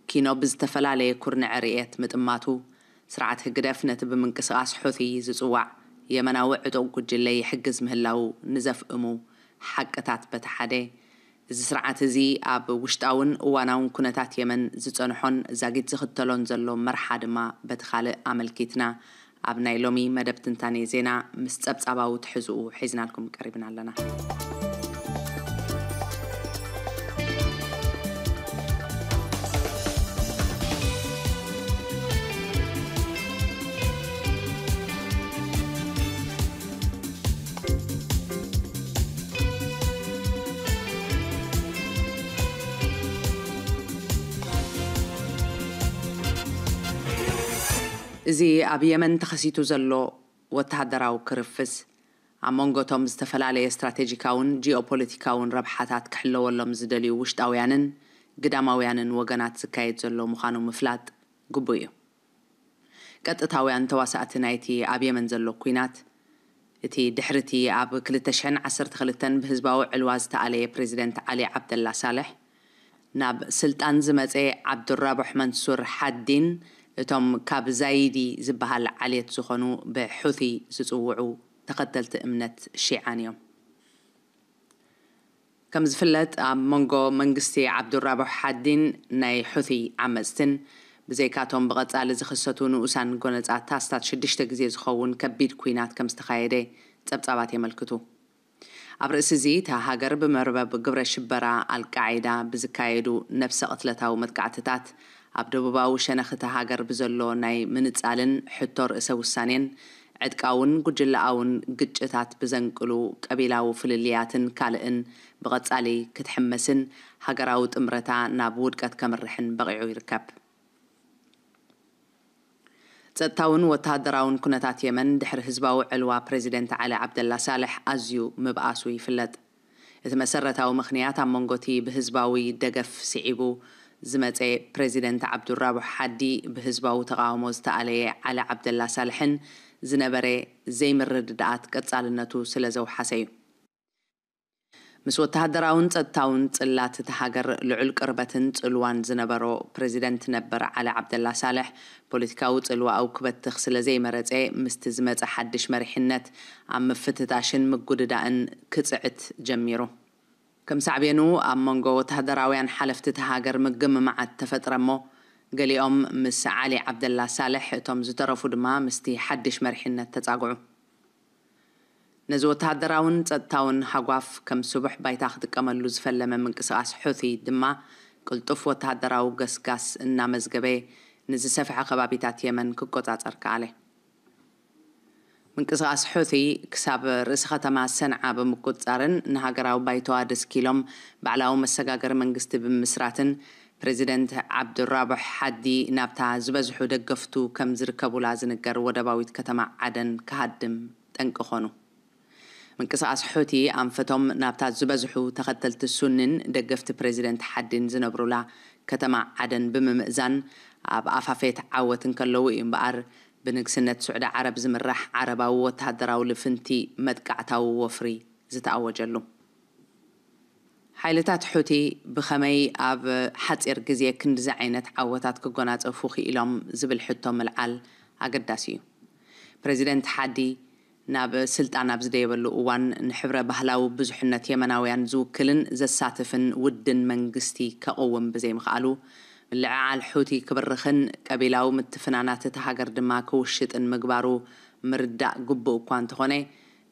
ኪኖ ብዝተፈላለየ ኩርንዐ ርእየት ምጥማቱ፣ ስርዓት ህግደፍ ነቲ ብምንቅስቓስ ሑቲ ዝጽዋዕ የመናዊ ዕጡቕ ጉጅለ ይሕግዝ ምህላዉ ንዘፍእሙ ሓቅታት በቲ ሓደ፣ እዚ ስርዓት እዚ ኣብ ውሽጣውን እዋናውን ኩነታት የመን ዝጸንሖን ዛጊት ዝኽተሎን ዘሎ መርሓ ድማ በቲ ካልእ ኣመልኪትና፣ ኣብ ናይ ሎሚ መደብ ትንታኔ ዜና ምስ ጸብጻባዊ ትሕዝኡ ሒዝናልኩም ቀሪብና ኣለና። እዚ ኣብ የመን ተኸሲቱ ዘሎ ወተሃደራዊ ክርፍስ፣ ኣብ መንጎ እቶም ዝተፈላለየ ስትራቴጂካውን ጂኦፖለቲካውን ረብሓታት ክሕለወሎም ዝደልዩ ውሽጣውያንን ግዳማውያንን ወገናት ዝካየድ ዘሎ ምዃኑ ምፍላጥ ግቡእ እዩ። ቀጥታውያን ተዋሳእቲ ናይቲ ኣብ የመን ዘሎ ኲናት፣ እቲ ድሕሪቲ ኣብ ክልተ ሽሕን ዓሰርተ ክልተን ብህዝባዊ ዕልዋ ዝተኣለየ ፕሬዚደንት ዓሊ ዓብደላ ሳልሕ፣ ናብ ስልጣን ዝመጸ ዓብዱራቡሕ መንሱር ሓዲን እቶም ካብ ዛይዲ ዝበሃል ዓሌት ዝኾኑ ብሑቲ ዝጽውዑ ተኸተልቲ እምነት ሺዓን እዮም። ከም ዝፍለጥ፣ ኣብ መንጎ መንግስቲ ዓብዱራቡሕ ሓዲን ናይ ሑቲ ዓመጽትን፣ ብዘይካቶም ብቐጻሊ ዝኽሰቱ ንኡሳን ጎነጻት ኣስታት ሽዱሽተ ግዜ ዝኸውን ከቢድ ኲናት ከም ዝተኻየደ ጸብጻባት የመልክቱ። ኣብ ርእሲ እዚ፣ እታ ሃገር ብመርበብ ግብረ ሽበራ ኣልቃዒዳ ብዝካየዱ ነብሰ ቅትለታዊ መጥቃዕትታት፣ ኣብ ደቡባዊ ሸነኽ እታ ሃገር ብዘሎ ናይ ምንጻልን ሕቶ ርእሰ ውሳኔን፣ ዕጥቃውን ጉጅለኣውን ግጭታት ብዘንቅሉ ቀቢላዊ ፍልልያትን ካልእን ብቐጻሊ ክትሕመስን ሃገራዊ ጥምረታ ናብ ውድቀት ከምርሕን በቒዑ ይርከብ። ጸጥታውን ወተሃደራውን ኩነታት የመን ድሕሪ ህዝባዊ ዕልዋ ፕሬዚደንት ዓሊ ዓብደላ ሳልሕ ኣዝዩ ምብኣሱ ይፍለጥ። እቲ መሰረታዊ ምኽንያት ኣብ መንጎ እቲ ብህዝባዊ ደገፍ ስዒቡ ዝመጸ ፕሬዚደንት ዓብዱራቡሕ ሓዲ ብህዝባዊ ተቓውሞ ዝተኣለየ ዓሊ ዓብደላ ሳልሕን ዝነበረ ዘይምርድዳኣት ቀጻልነቱ ስለ ዘውሓሰ እዩ። ምስ ወተሃደራውን ጸጥታውን ጽላት እታ ሃገር ልዑል ቅርበትን ጽልዋን ዝነበሮ ፕሬዚደንት ነበር ዓሊ ዓብደላ ሳልሕ፣ ፖለቲካዊ ጽልዋኡ ክበትኽ ስለ ዘይመረጸ፣ ምስቲ ዝመጸ ሓድሽ መሪሕነት ኣብ ምፍትታሽን ምጉድዳእን ክጽዕት ጀሚሩ። ከም ሳዕቤኑ፣ ኣብ መንጎ ወተሃደራውያን ሓለፍቲ እታ ሃገር ምግምማዓት ተፈጥረ እሞ፣ ገሊኦም ምስ ዓሊ ዓብደላ ሳልሕ፣ እቶም ዝተረፉ ድማ ምስቲ ሓድሽ መሪሕነት ተጻግዑ። ነዚ ወተሃደራውን ጸጥታውን ሃጓፍ ከም ስቡሕ ባይታ ክጥቀመሉ ዝፈለመ ምንቅስቓስ ሑቲ ድማ፣ ቅልጡፍ ወተሃደራዊ ገስጋስ እናመዝገበ፣ ንዝሰፍሐ ከባቢታት የመን ክቆጻጸር ከኣለ። ምንቅስቓስ ሑቲ ክሳብ ርእሲ ከተማ ሰንዓ ብምቁጽጻርን ንሃገራዊ ባይቶኣ ደስኪሎም ባዕላዊ መሰጋገሪ መንግስቲ ብምስራትን፣ ፕሬዚደንት ዓብዱራቡሕ ሓዲ ናብታ ዝበዝሑ ደገፍቱ ከም ዝርከቡላ ዝንገር ወደባዊት ከተማ ዓደን ክሃድም ጠንቂ ኾኑ። ምንቅስቓስ ሑቲ ኣንፈቶም ናብታ ዝበዝሑ ተኸተልቲ ሱኒን ደገፍቲ ፕሬዚደንት ሓዲን ዝነብሩላ ከተማ ዓደን ብምምእዛን፣ ኣብ ኣፋፌት ዓወት እንከለዉ እዩ እምበኣር፣ ብንግስነት ስዑዲ ዓረብ ዝምራሕ ዓረባዊ ወተሃደራዊ ልፍንቲ መጥቃዕታዊ ወፍሪ ዝተኣወጀሉ። ሓይልታት ሑቲ ብኸመይ ኣብ ሓጺር ግዜ ክንድዚ ዓይነት ዓወታት ክጎናጸፉ ክኢሎም ዝብል ሕቶ ምልዓል ኣገዳሲ እዩ። ፕሬዚደንት ሓዲ ናብ ስልጣን ኣብ ዝደየበሉ እዋን፣ ንሕብረ ባህላዊ ብዙሕነት የመናውያን ዝውክልን ዘሳትፍን ውድን መንግስቲ ከቕውም ብዘይምኽኣሉ፣ ምልዕዓል ሑቲ ክብርኽን ቀቢላዊ ምትፍናናት እታ ሃገር ድማ ክውሽጥን ምግባሩ ምርዳእ ግቡእ እኳ እንተኾነ፣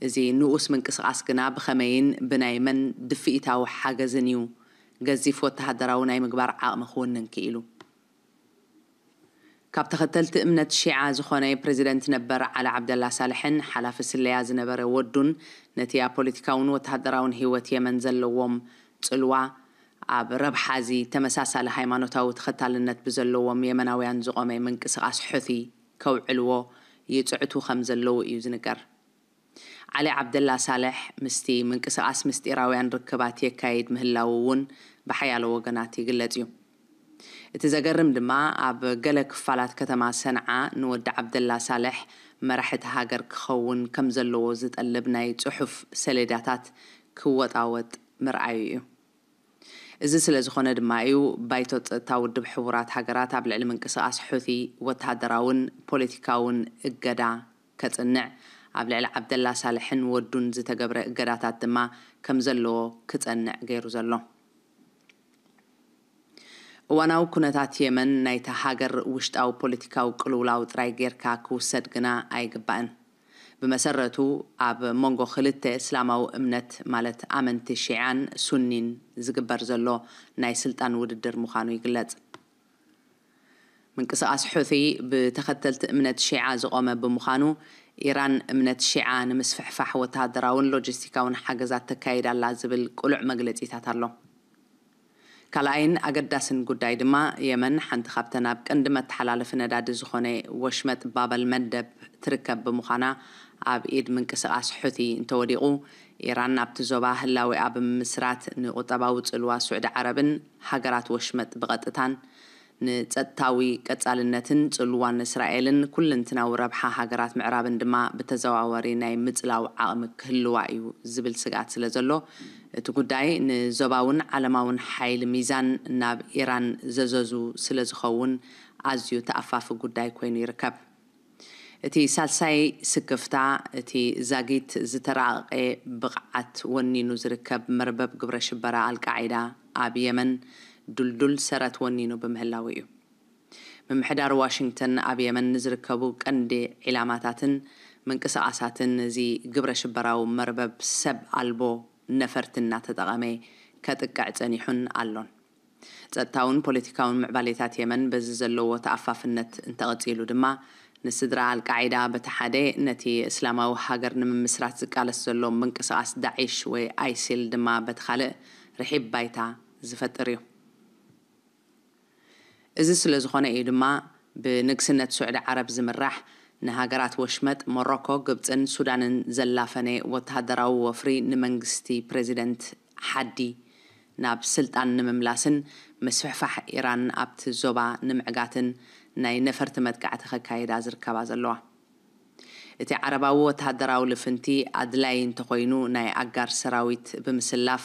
እዚ ንኡስ ምንቅስቓስ ግና ብኸመይን ብናይ መን ድፍኢታዊ ሓገዝን እዩ ገዚፍ ወተሃደራዊ ናይ ምግባር ዓቕሚ ክውንን ክኢሉ? ካብ ተኸተልቲ እምነት ሺዓ ዝኾነ ፕሬዚደንት ነበር ዓሊ ዓብደላ ሳልሕን ሓላፊ ስለያ ዝነበረ ወዱን፣ ነቲ ኣብ ፖለቲካውን ወተሃደራውን ህይወት የመን ዘለዎም ጽልዋ፣ ኣብ ረብሓ እዚ ተመሳሳሊ ሃይማኖታዊ ተኸታልነት ብዘለዎም የመናውያን ዝቖመ ምንቅስቓስ ሑቲ ከውዕልዎ ይጽዕቱ ከም ዘለዉ እዩ ዝንገር። ዓሊ ዓብደላ ሳልሕ ምስቲ ምንቅስቓስ ምስጢራውያን ርክባት የካይድ ምህላዉ እውን ብሓያሎ ወገናት ይግለጽ እዩ። እቲ ዘገርም ድማ ኣብ ገለ ክፋላት ከተማ ሰንዓ ንወዲ ዓብደላ ሳልሕ መራሒ እታ ሃገር ክኸውን ከም ዘለዎ ዝጠልብ ናይ ጽሑፍ ሰሌዳታት ክወጣወጥ ምርኣዩ እዩ። እዚ ስለ ዝኾነ ድማ እዩ ባይቶ ጸጥታ ውድብ ሕቡራት ሃገራት ኣብ ልዕሊ ምንቅስቓስ ሑቲ ወተሃደራውን ፖለቲካውን እገዳ ከጽንዕ፣ ኣብ ልዕሊ ዓብደላ ሳልሕን ወዱን ዝተገብረ እገዳታት ድማ ከም ዘለዎ ክጸንዕ ገይሩ ዘሎ። እዋናዊ ኩነታት የመን ናይታ ሃገር ውሽጣዊ ፖለቲካዊ ቅልውላው ጥራይ ጌርካ ክውሰድ ግና ኣይግባእን። ብመሰረቱ ኣብ መንጎ ክልተ እስላማዊ እምነት ማለት ኣመንቲ ሺዓን ሱኒን ዝግበር ዘሎ ናይ ስልጣን ውድድር ምዃኑ ይግለጽ። ምንቅስቓስ ሑቲ ብተኸተልቲ እምነት ሺዓ ዝቖመ ብምዃኑ፣ ኢራን እምነት ሺዓ ንምስፍሕፋሕ ወተሃደራውን ሎጂስቲካውን ሓገዛት ተካይድ ኣላ ዝብል ቅሉዕ መግለጺታት ኣሎ። ካልኣይን ኣገዳስን ጉዳይ ድማ፣ የመን ሓንቲ ካብተን ኣብ ቀንዲ መተሓላለፊ ነዳዲ ዝኾነ ወሽመጥ ባበል መንደብ ትርከብ ብምዃና፣ ኣብ ኢድ ምንቅስቓስ ሑቲ እንተወዲቑ፣ ኢራን ኣብቲ ዞባ ህላዌኣ ብምምስራት ንቁጠባዊ ጽልዋ ስዑዲ ዓረብን ሃገራት ወሽመጥ ብቐጥታን ንጸጥታዊ ቀጻልነትን ጽልዋን እስራኤልን ኩለንትናዊ ረብሓ ሃገራት ምዕራብን ድማ ብተዘዋዋሪ ናይ ምጽላው ዓቕሚ ክህልዋ እዩ ዝብል ስግኣት ስለ ዘሎ፣ እቲ ጉዳይ ንዞባውን ዓለማውን ሓይሊ ሚዛን ናብ ኢራን ዘዘዙ ስለ ዝኸውን ኣዝዩ ተኣፋፊ ጉዳይ ኮይኑ ይርከብ። እቲ ሳልሳይ ስክፍታ፣ እቲ ዛጊት ዝተራቐቐ ብቕዓት ወኒኑ ዝርከብ መርበብ ግብረ ሽበራ ኣልቃዒዳ ኣብ የመን ድልዱል ሰረት ወኒኑ ብምህላው እዩ። ምምሕዳር ዋሽንግተን ኣብ የመን ንዝርከቡ ቀንዲ ዒላማታትን ምንቅስቓሳትን እዚ ግብረ ሽበራዊ መርበብ ሰብ ኣልቦ ነፈርቲ እናተጠቐመ ከጥቅዕ ጸኒሑን ኣሎን። ጸጥታውን ፖለቲካውን ምዕባሌታት የመን በዚ ዘለዎ ተኣፋፍነት እንተቐጺሉ ድማ፣ ንስድራ ኣልቃዒዳ በቲ ሓደ፣ ነቲ እስላማዊ ሃገር ንምምስራት ዝቃለስ ዘሎ ምንቅስቓስ ዳዒሽ ወይ ኣይሲል ድማ በቲ ካልእ ርሒብ ባይታ ዝፈጥር እዩ። እዚ ስለ ዝኾነ እዩ ድማ ብንግስነት ስዑዲ ዓረብ ዝምራሕ ንሃገራት ወሽመጥ ሞሮኮ፣ ግብጽን ሱዳንን ዘላፈነ ወተሃደራዊ ወፍሪ ንመንግስቲ ፕሬዚደንት ሓዲ ናብ ስልጣን ንምምላስን ምስፍሕፋሕ ኢራን ኣብቲ ዞባ ንምዕጋትን ናይ ነፈርቲ መጥቃዕቲ ከካይዳ ዝርከባ ዘለዋ። እቲ ዓረባዊ ወተሃደራዊ ልፍንቲ ኣድላዪ እንተኾይኑ ናይ ኣጋር ሰራዊት ብምስላፍ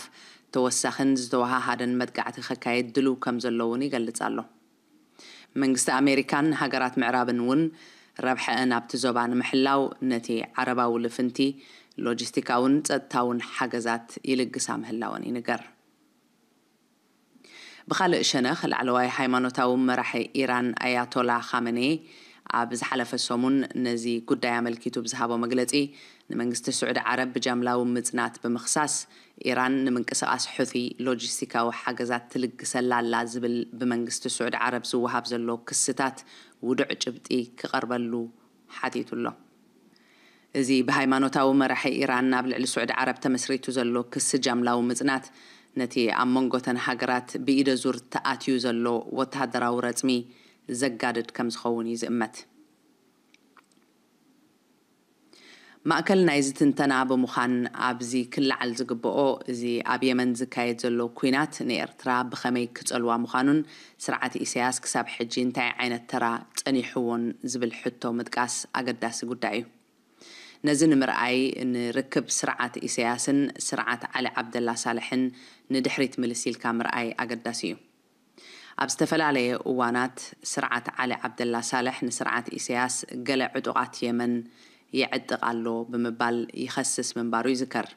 ተወሳኽን ዝተወሃሃደን መጥቃዕቲ ከካይድ ድልው ከም ዘሎ እውን ይገልጽ ኣሎ። መንግስቲ ኣሜሪካን ሃገራት ምዕራብን እውን ረብሐአን ኣብቲ ዞባ ንምሕላው ነቲ ዓረባዊ ልፍንቲ ሎጂስቲካውን ጸጥታውን ሓገዛት ይልግሳ ምህላወን ይንገር። ብኻልእ ሸነኽ፣ ላዕለዋይ ሃይማኖታዊ መራሒ ኢራን ኣያቶላ ኻመኔ ኣብ ዝሓለፈ ሰሙን ነዚ ጉዳይ ኣመልኪቱ ብዝሃቦ መግለጺ፣ ንመንግስቲ ስዑዲ ዓረብ ብጃምላዊ ምጽናት ብምኽሳስ፣ ኢራን ንምንቅስቓስ ሑቲ ሎጂስቲካዊ ሓገዛት ትልግሰላ ኣላ ዝብል ብመንግስቲ ስዑዲ ዓረብ ዝወሃብ ዘሎ ክስታት ውዱዕ ጭብጢ ክቐርበሉ ሓቲቱ ኣሎ። እዚ ብሃይማኖታዊ መራሒ ኢራን ኣብ ልዕሊ ስዑዲ ዓረብ ተመስሪቱ ዘሎ ክሲ ጃምላዊ ምጽናት፣ ነቲ ኣብ መንጎ እተን ሃገራት ብኢደ ዙር ተኣትዩ ዘሎ ወተሃደራዊ ረጽሚ ዘጋድድ ከም ዝኸውን እዩ ዝእመት። ማእከል ናይዚ ትንተና ብምዃን ኣብዚ ክለዓል ዝግብኦ፣ እዚ ኣብ የመን ዝካየድ ዘሎ ኲናት ንኤርትራ ብኸመይ ክጸልዋ ምዃኑን ስርዓት ኢሳያስ ክሳብ ሕጂ እንታይ ዓይነት ተራ ጸኒሕዎን ዝብል ሕቶ ምጥቃስ ኣገዳሲ ጉዳይ እዩ። ነዚ ንምርኣይ፣ ንርክብ ስርዓት ኢሳያስን ስርዓት ዓሊ ዓብደላ ሳልሕን ንድሕሪት ምልስ ኢልካ ምርኣይ ኣገዳሲ እዩ። ኣብ ዝተፈላለየ እዋናት፣ ስርዓት ዓሊ ዓብደላ ሳልሕ ንስርዓት ኢሳያስ ገለ ዕጡቓት የመን የዕጥቕ ኣሎ ብምባል ይኸስስ ምንባሩ ይዝከር።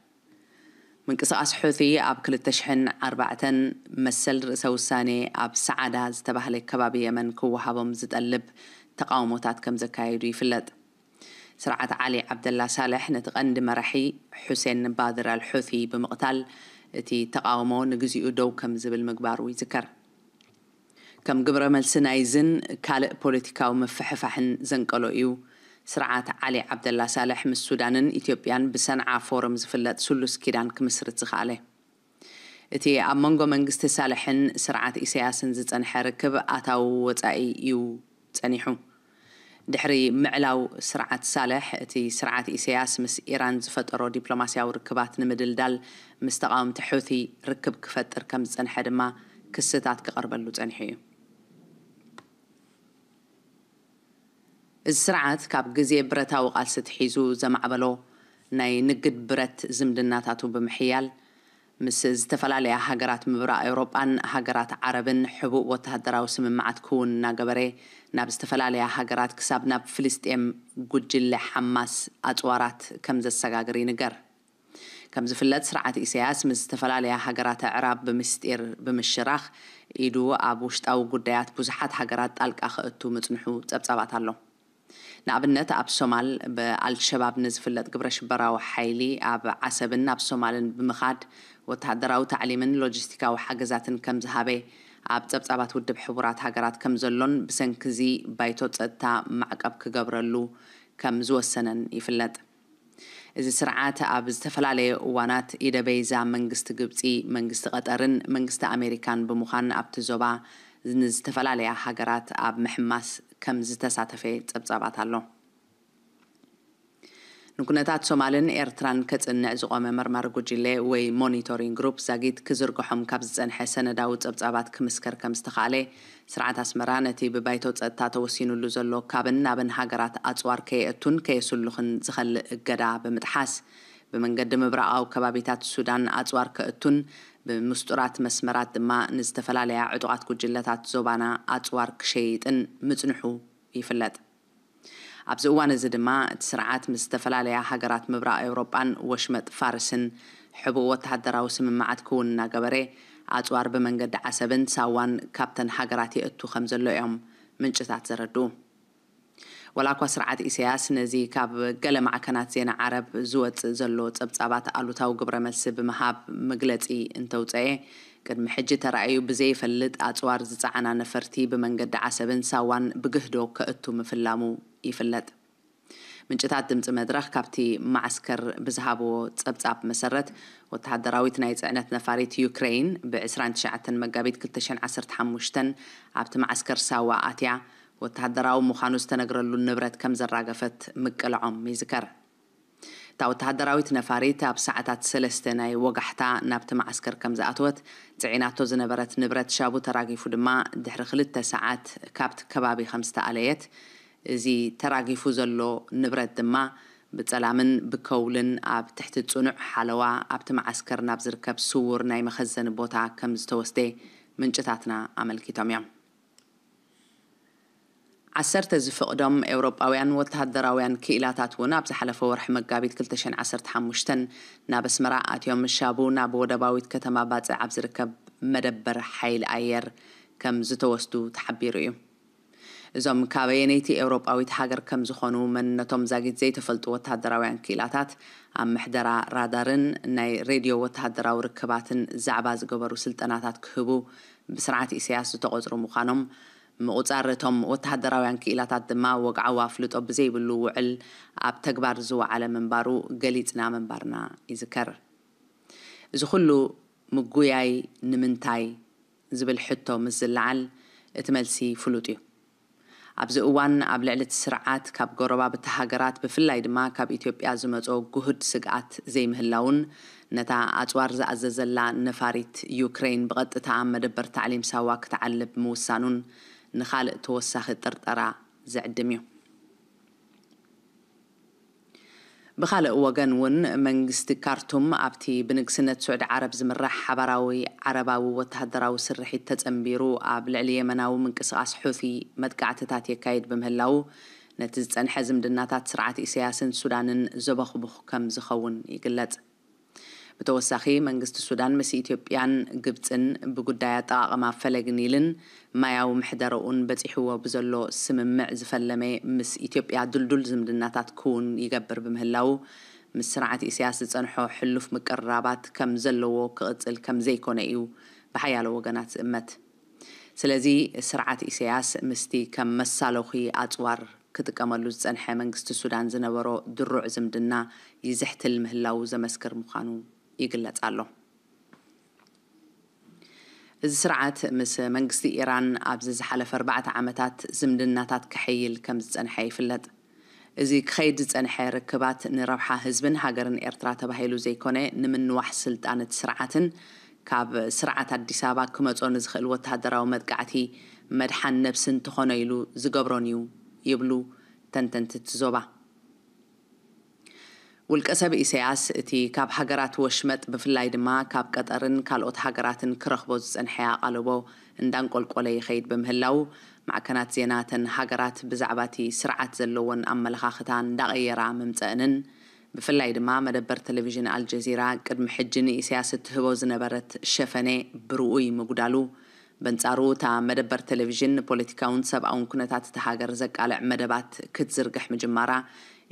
ምንቅስቓስ ሑቲ ኣብ ክልተ ሽሕን ኣርባዕተን መሰል ርእሰ ውሳኔ ኣብ ሰዓዳ ዝተባህለ ከባቢ የመን ክወሃቦም ዝጠልብ ተቓውሞታት ከም ዘካየዱ ይፍለጥ። ስርዓት ዓሊ ዓብደላ ሳልሕ ነቲ ቀንዲ መራሒ ሑሴን ባድር ኣልሑቲ ብምቕታል፣ እቲ ተቓውሞ ንግዚኡ ደው ከም ዝብል ምግባሩ ይዝከር። ከም ግብረ መልሲ ናይዝን ካልእ ፖለቲካዊ ምፍሕፋሕን ዘንቀሎ እዩ፣ ስርዓት ዓሊ ዓብደላ ሳልሕ ምስ ሱዳንን ኢትዮጵያን ብሰንዓ ፎረም ዝፍለጥ ስሉስ ኪዳን ክምስርት ዝኸኣለ። እቲ ኣብ መንጎ መንግስቲ ሳልሕን ስርዓት ኢሳያስን ዝጸንሐ ርክብ ኣታዊ ወጻኢ እዩ ጸኒሑ። ድሕሪ ምዕላው ስርዓት ሳልሕ፣ እቲ ስርዓት ኢሳያስ ምስ ኢራን ዝፈጠሮ ዲፕሎማስያዊ ርክባት ንምድልዳል ምስ ተቓወምቲ ሑቲ ርክብ ክፈጥር ከም ዝጸንሐ ድማ ክስታት ክቐርበሉ ጸኒሑ እዩ። እዚ ስርዓት ካብ ግዜ ብረታዊ ቃልሲ ትሒዙ ዘማዕበሎ ናይ ንግድ ብረት ዝምድናታቱ ብምሕያል፣ ምስ ዝተፈላለያ ሃገራት ምብራቕ ኤውሮጳን ሃገራት ዓረብን ሕቡእ ወተሃደራዊ ስምምዓት ክውን እናገበረ፣ ናብ ዝተፈላለያ ሃገራት ክሳብ ናብ ፍልስጤም ጉጅለ ሓማስ ኣጽዋራት ከም ዘሰጋግር ይንገር። ከም ዝፍለጥ፣ ስርዓት ኢሳያስ ምስ ዝተፈላለያ ሃገራት ኣዕራብ ብምስጢር ብምሽራኽ፣ ኢዱ ኣብ ውሽጣዊ ጉዳያት ብዙሓት ሃገራት ጣልቃ ከእቱ ምጽንሑ ጸብጻባት ኣሎ። ንኣብነት፣ ኣብ ሶማል ብኣልሸባብ ንዝፍለጥ ግብረ ሽበራዊ ሓይሊ ኣብ ዓሰብን ኣብ ሶማልን ብምኻድ ወተሃደራዊ ታዕሊምን ሎጂስቲካዊ ሓገዛትን ከም ዝሃበ ኣብ ጸብጻባት ውድብ ሕቡራት ሃገራት ከም ዘሎን ብሰንኪ እዚ ባይቶ ጸጥታ ማዕቀብ ክገብረሉ ከም ዝወሰነን ይፍለጥ። እዚ ስርዓት ኣብ ዝተፈላለየ እዋናት ኢደ በይዛ መንግስቲ ግብጺ፣ መንግስቲ ቀጠርን መንግስቲ ኣሜሪካን ብምዃን ኣብቲ ዞባ ንዝተፈላለያ ሃገራት ኣብ ምሕማስ ከም ዝተሳተፈ ጸብጻባት ኣሎ። ንኩነታት ሶማልን ኤርትራን ከጽንዕ ዝቖመ መርማሪ ጉጅለ ወይ ሞኒቶሪንግ ግሩፕ ዛጊት ክዝርግሖም ካብ ዝጸንሐ ሰነዳዊ ጸብጻባት ክምስከር ከም ዝተኻእለ፣ ስርዓት ኣስመራ ነቲ ብባይቶ ጸጥታ ተወሲኑሉ ዘሎ ካብን ናብን ሃገራት ኣጽዋር ከየእቱን ከየስሉኽን ዝኸልእ እገዳ ብምጥሓስ፣ ብመንገዲ ምብራቓዊ ከባቢታት ሱዳን ኣጽዋር ከእቱን ብምስጡራት መስመራት ድማ ንዝተፈላለያ ዕጡቓት ጉጅለታት ዞባና ኣጽዋር ክሸይጥን ምጽንሑ ይፍለጥ። ኣብዚ እዋን እዚ ድማ እቲ ስርዓት ምስ ዝተፈላለያ ሃገራት ምብራቕ ኤውሮጳን ወሽመጥ ፋርስን ሕቡእ ወተሃደራዊ ስምምዓት ክውን እናገበረ፣ ኣጽዋር ብመንገዲ ዓሰብን ሳዋን ካብተን ሃገራት የእቱ ከም ዘሎ እዮም ምንጭታት ዘረድኡ። ወላ እኳ ስርዓት ኢሳያስ ነዚ ካብ ገለ ማዕከናት ዜና ዓረብ ዝወጽእ ዘሎ ጸብጻባት ኣሉታዊ ግብረ መልሲ ብምሃብ መግለጺ እንተውጸኤ፣ ቅድሚ ሕጂ ተራእዩ ብዘይፈልጥ ኣጽዋር ዝጸዓና ነፈርቲ ብመንገዲ ዓሰብን ሳዋን ብግህዶ ከእቱ ምፍላሙ ይፍለጥ። ምንጭታት ድምፂ መድረኽ ካብቲ ማዕስከር ብዝሃብዎ ጸብጻብ መሰረት፣ ወተሃደራዊት ናይ ጽዕነት ነፋሪት ዩክሬይን ብ ዕስራን ትሽዓተን መጋቢት ክልተ ሽሕን ዓሰርተ ሓሙሽተን ኣብቲ ማዕስከር ሳዋ ኣትያ፣ ወተሃደራዊ ምዃኑ ዝተነግረሉ ንብረት ከም ዘራገፈት ምቅልዖም ይዝከር። እታ ወተሃደራዊት ነፋሪት ኣብ ሰዓታት ሰለስተ ናይ ወጋሕታ ናብቲ ማዕስከር ከም ዝኣተወት፣ ጽዒናቶ ዝነበረት ንብረት ሻቡ ተራጊፉ ድማ ድሕሪ ክልተ ሰዓት ካብቲ ከባቢ ከም ዝተኣለየት፣ እዚ ተራጊፉ ዘሎ ንብረት ድማ ብጸላምን ብከውልን ኣብ ትሕቲ ጽኑዕ ሓለዋ ኣብቲ ማዓስከር ናብ ዝርከብ ስዉር ናይ መኸዘኒ ቦታ ከም ዝተወስደ ምንጭታትና ኣመልኪቶም እዮም። ዓሰርተ ዝፍቕዶም ኤውሮጳውያን ወተሃደራውያን ክኢላታት እውን ኣብ ዝሓለፈ ወርሒ መጋቢት ክልተ ሽሕን ዓሰርተ ሓሙሽተን ናብ ኣስመራ ኣትዮም ሻቡ ናብ ወደባዊት ከተማ ባጽዕ ኣብ ዝርከብ መደበር ሓይሊ ኣየር ከም ዝተወስዱ ተሓቢሩ እዩ። እዞም ካበየነይቲ ኤውሮጳዊት ሃገር ከም ዝኾኑ መንነቶም ዛጊት ዘይተፈልጡ ወተሃደራውያን ክኢላታት ኣብ ምሕደራ ራዳርን ናይ ሬድዮ ወተሃደራዊ ርክባትን ዛዕባ ዝገበሩ ስልጠናታት ክህቡ ብስርዓት ኢሳያስ ዝተቖጽሩ ምዃኖም፣ ምቑጻር እቶም ወተሃደራውያን ክኢላታት ድማ ወግዓዊ ኣፍልጦ ብዘይብሉ ውዕል ኣብ ተግባር ዝወዓለ ምንባሩ ገሊጽና ምንባርና ይዝከር። እዚ ኩሉ ምጉያይ ንምንታይ ዝብል ሕቶ ምስ ዝለዓል፣ እቲ መልሲ ፍሉጥ እዩ። ኣብዚ እዋን ኣብ ልዕሊ እቲ ስርዓት ካብ ጎረባብቲ ሃገራት ብፍላይ ድማ ካብ ኢትዮጵያ ዝመጾ ግሁድ ስግኣት ዘይምህላውን ነታ ኣጽዋር ዝኣዘዘላ ነፋሪት ዩክሬን ብቐጥታ ኣብ መደበር ታዕሊም ሳዋ ክትዓልብ ምውሳኑን ንኻልእ ተወሳኺ ጥርጠራ ዘዕድም እዩ። ብኻልእ ወገን እውን መንግስቲ ካርቱም ኣብቲ ብንግስነት ስዑዲ ዓረብ ዝምራሕ ሓባራዊ ዓረባዊ ወተሃደራዊ ስርሒት ተጸንቢሩ ኣብ ልዕሊ የመናዊ ምንቅስቓስ ሑቲ መጥቃዕትታት የካይድ ብምህላዉ ነቲ ዝጸንሐ ዝምድናታት ስርዓት ኢሳያስን ሱዳንን ዘበኽቡኽ ከም ዝኸውን ይግለጽ። ብተወሳኺ መንግስቲ ሱዳን ምስ ኢትዮጵያን ግብጽን ብጉዳይ ኣጠቓቕማ ፈለግ ኒልን ማያዊ ምሕደረኡን በጺሕዎ ብዘሎ ስምምዕ ዝፈለመ ምስ ኢትዮጵያ ድልዱል ዝምድናታት ክውን ይገብር ብምህላዉ ምስ ስርዓት ኢሳያስ ዝጸንሖ ሕሉፍ ምቅርራባት ከም ዘለዎ ክቕጽል ከም ዘይኮነ እዩ ብሓያሎ ወገናት ዝእመት። ስለዚ ስርዓት ኢሳያስ ምስቲ ከም መሳለኺ ኣጽዋር ክጥቀመሉ ዝጸንሐ መንግስቲ ሱዳን ዝነበሮ ድሩዕ ዝምድና ይዝሕትል ምህላዉ ዘመስክር ምዃኑ ይግለጽ ኣሎ። እዚ ስርዓት ምስ መንግስቲ ኢራን ኣብዚ ዝሓለፈ ኣርባዕተ ዓመታት ዝምድናታት ክሕይል ከም ዝጸንሐ ይፍለጥ። እዚ ክኸይድ ዝጸንሐ ርክባት ንረብሓ ህዝብን ሃገርን ኤርትራ ተባሂሉ ዘይኮነ፣ ንምንዋሕ ስልጣን እቲ ስርዓትን ካብ ስርዓት ኣዲስ ኣበባ ክመጾ ንዝኽእል ወተሃደራዊ መጥቃዕቲ መድሓን ነብስን ተኾኖ ኢሉ ዝገብሮን እዩ ይብሉ ተንተንቲ እቲ ዞባ። ውልቀሰብ ኢሳያስ እቲ ካብ ሃገራት ወሽመጥ ብፍላይ ድማ ካብ ቀጠርን ካልኦት ሃገራትን ክረኽቦ ዝጸንሐ ኣቓልቦ እንዳንቆልቆለ ይኸይድ ብምህላው፣ ማዕከናት ዜና እተን ሃገራት ብዛዕባ እቲ ስርዓት ዘለወን ኣመለኻኽታ እንዳቐየራ ምምጸእንን፣ ብፍላይ ድማ መደበር ቴሌቪዥን ኣልጀዚራ ቅድሚ ሕጂ ንኢሳያስ እትህቦ ዝነበረት ሸፈነ ብርኡይ ምጉዳሉ፣ በንጻሩ እታ መደበር ቴሌቪዥን ንፖለቲካውን ሰብኣውን ኩነታት እታ ሃገር ዘቃልዕ መደባት ክትዝርግሕ ምጅማራ፣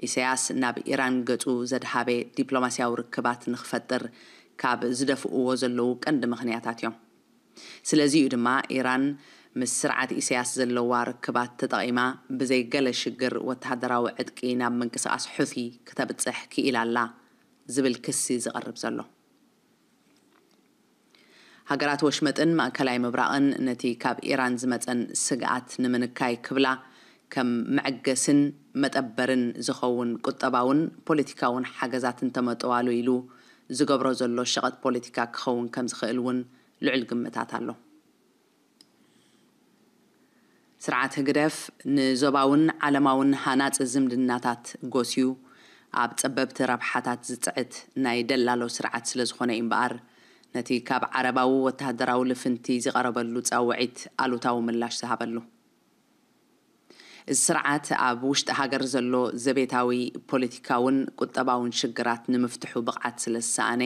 ኢሳያስ ናብ ኢራን ገጹ ዘድሃበ ዲፕሎማስያዊ ርክባት ንኽፈጥር ካብ ዝደፍእዎ ዘለዉ ቀንዲ ምኽንያታት እዮም። ስለዚ እዩ ድማ ኢራን ምስ ስርዓት ኢሳያስ ዘለዋ ርክባት ተጠቒማ ብዘይ ገለ ሽግር ወተሃደራዊ ዕጥቂ ናብ ምንቅስቓስ ሑቲ ክተብጽሕ ክኢላ ኣላ ዝብል ክሲ ዝቐርብ ዘሎ። ሃገራት ወሽመጥን ማእከላይ ምብራቕን ነቲ ካብ ኢራን ዝመጸን ስግኣት ንምንካይ ክብላ ከም መዐገስን መጠበርን ዝኸውን ቁጠባውን ፖለቲካውን ሓገዛት እንተመጠዋሉ ኢሉ ዝገብሮ ዘሎ ሸቐጥ ፖለቲካ ክኸውን ከም ዝኽእል እውን ልዑል ግምታት ኣሎ። ስርዓት ህግደፍ ንዞባውን ዓለማውን ሃናጺ ዝምድናታት ጎስዩ፣ ኣብ ጸበብቲ ረብሓታት ዝጽዕት ናይ ደላሎ ስርዓት ስለ ዝኾነ እዩ እምበኣር፣ ነቲ ካብ ዓረባዊ ወተሃደራዊ ልፍንቲ ዝቐረበሉ ጻውዒት ኣሉታዊ ምላሽ ዝሃበሉ። እዚ ስርዓት ኣብ ውሽጢ ሃገር ዘሎ ዘቤታዊ ፖለቲካውን ቁጠባውን ሽግራት ንምፍትሑ ብቕዓት ስለ ዝሰኣነ፣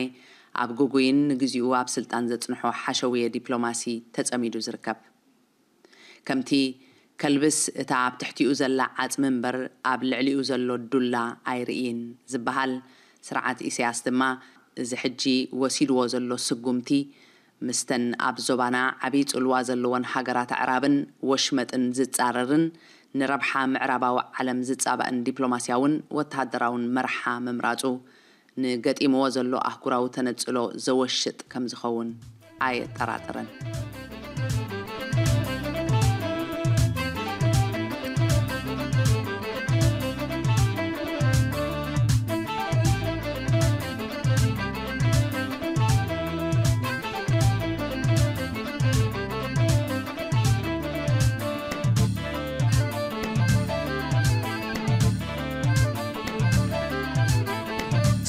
ኣብ ግጉይን ንግዚኡ ኣብ ስልጣን ዘጽንሖ ሓሸውየ ዲፕሎማሲ ተጸሚዱ ዝርከብ። ከምቲ ከልብስ እታ ኣብ ትሕቲኡ ዘላ ዓጽሚ እምበር ኣብ ልዕሊኡ ዘሎ ዱላ ኣይርእይን ዝበሃል፣ ስርዓት ኢሳያስ ድማ እዚ ሕጂ ወሲድዎ ዘሎ ስጉምቲ፣ ምስተን ኣብ ዞባና ዓቢ ጽልዋ ዘለወን ሃገራት ኣዕራብን ወሽመጥን ዝጻረርን ንረብሓ ምዕራባዊ ዓለም ዝጻባእን ዲፕሎማስያውን ወተሃደራውን መርሓ ምምራጹ፣ ንገጢምዎ ዘሎ ኣህጉራዊ ተነጽሎ ዘወሽጥ ከም ዝኸውን ኣየጠራጥርን።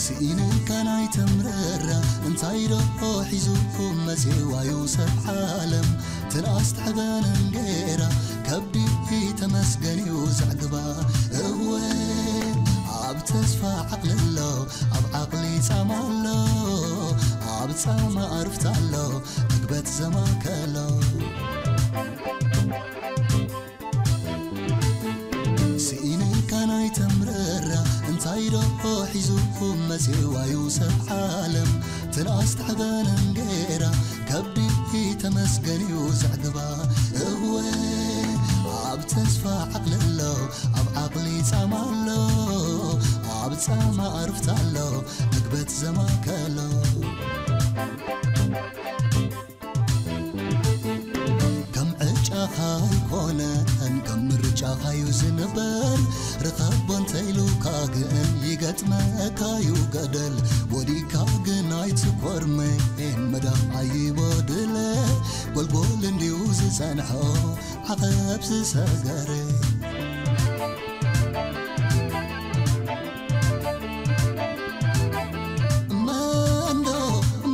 ስኢንካ ናይ ተምረራ እንታይ ዶ ሒዙ መጺዋዩ ሰብ ዓለም ትንኣስ ትሕበን እንጌራ ከብዲ ተመስገን እዩ ዘዕግባ እወ ኣብ ተስፋ ዓቕሊ ኣሎ ኣብ ዓቕሊ ጻማ ኣሎ ኣብ ጻማ ኣርፍታ ኣሎ ዕግበት ዘማከሎ ስኢንካ ናይ ተምረራ እንታይ ዶ ሒዙ መጺዋዩ ሰብ ዓለም ትንኣስ ትሕበን እንጌራ ከብዲ ተመስገን እዩ ዘዕግባ እወ ኣብ ተስፋ ዓቕሊ ኣሎ ኣብ ዓቕሊ ጻማ ኣሎ ኣብ ጻማ ኣርፍታ ኣሎ ዕግበት ዘማከሎ ከም ዕጫኻ ኣይኮነን ከም ምርጫኻ እዩ ዝንበር ርኸቦ እንተኢሉካ ግን ይገጥመካ እዩ ገደል ወዲካ ግን ኣይትኮርመን መዳም ኣይቦድለ ጎልጎል እንዲዩ ዝጸንሖ ዓቐብ ዝሰገረ መንዶ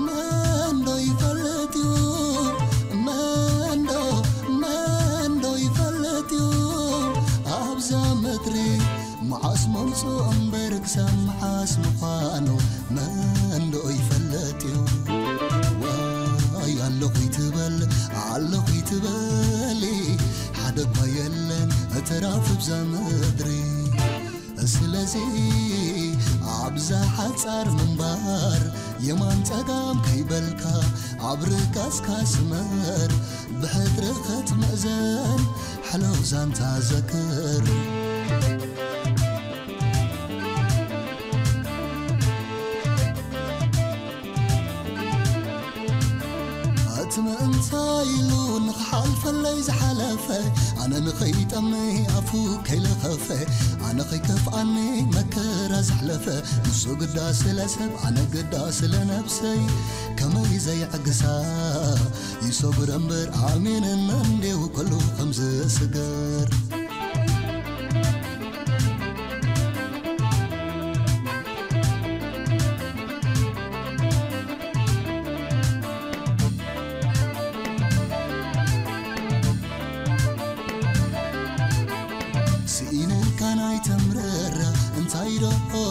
መንዶ ይፈልጥ እዩ መንዶ መንዶ ይፈልጥ እዩ ኣብዛ ምድሪ መዓስ መምፅኡ እምበር ክሳብ መዓስ ምዃኑ መንዶ ይፈልጥ እዩ ዋይ ኣለኹ ይትበል ኣለኹ ይትበሊ ሓደ እኳ የለን እተራፊ ብዛ ምድሪ ስለዚ ኣብዛ ሓጻር ምንባር የማን ጸጋም ከይበልካ ኣብ ርጋጽካ ስመር ብሕድሪ ክትምእዘን ሕሉፍ ዛንታ ዘክር እቲ ምእንታይ ኢሉ ንኽሓልፈለይ ዝሓለፈ ኣነ ንኸይጠሚ ኣፉ ከይለኸፈ ኣነ ኸይከፍኣኒ መከራ ዘሕለፈ ንሱ ግዳ ስለ ሰብ ኣነ ግዳ ስለ ነብሰይ ከመይ ዘይዕግሳ ይሰጉር እምበር ኣሜንን እንዴው ኩሉ ከም ዝስገር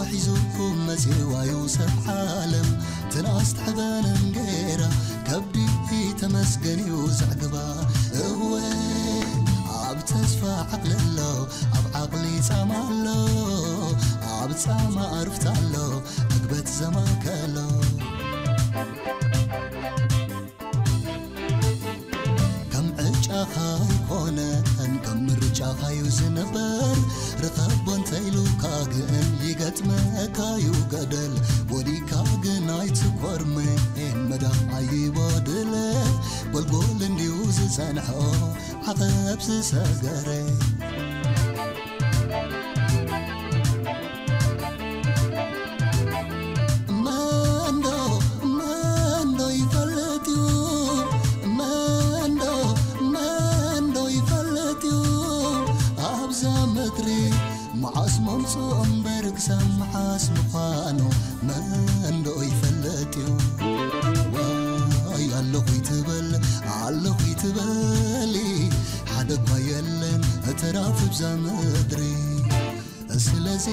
ሒዙ መጺዋዩ ሰብ ዓለም ትንኣስ ትሕበን እንጌራ ከብዲ ተመስገን እዩ ዘዕግባ። እወ ኣብ ተስፋ ዓቕሊ ኣሎ፣ ኣብ ዓቕሊ ጻማ ኣሎ፣ ኣብ ጻማ ኣርፍታ ኣሎ፣ ዕግበት ዘማከሎ። ከም ዕጫኻ ኣይኮነን ከም ምርጫኻ እዩ ዝንበር። ርኸቦ እንተኢሉካ ግን ይገጥመካ እዩ ገደል። ወዲካ ግን ኣይትኮርምዕን መዳ ኣይቦድለ። ጎልጎል እንዲዩ ዝጸንሖ ዓቐብ ዝሰገረ። መንዶ መንዶ ይፈልጥ እዩ። መንዶ መንዶ ይፈልጥ እዩ። ኣብዛ ምድሪ መዓስ መምጽኦ እምበር ክሳብ መዓስ ምዃኑ መንዶ ይፈልጥ እዩ። ዋይ ኣለኹ ይትበል ኣለኹ ይትበል ሓደ እኳ የለን እተራፊ ብዛ ምድሪ። ስለዚ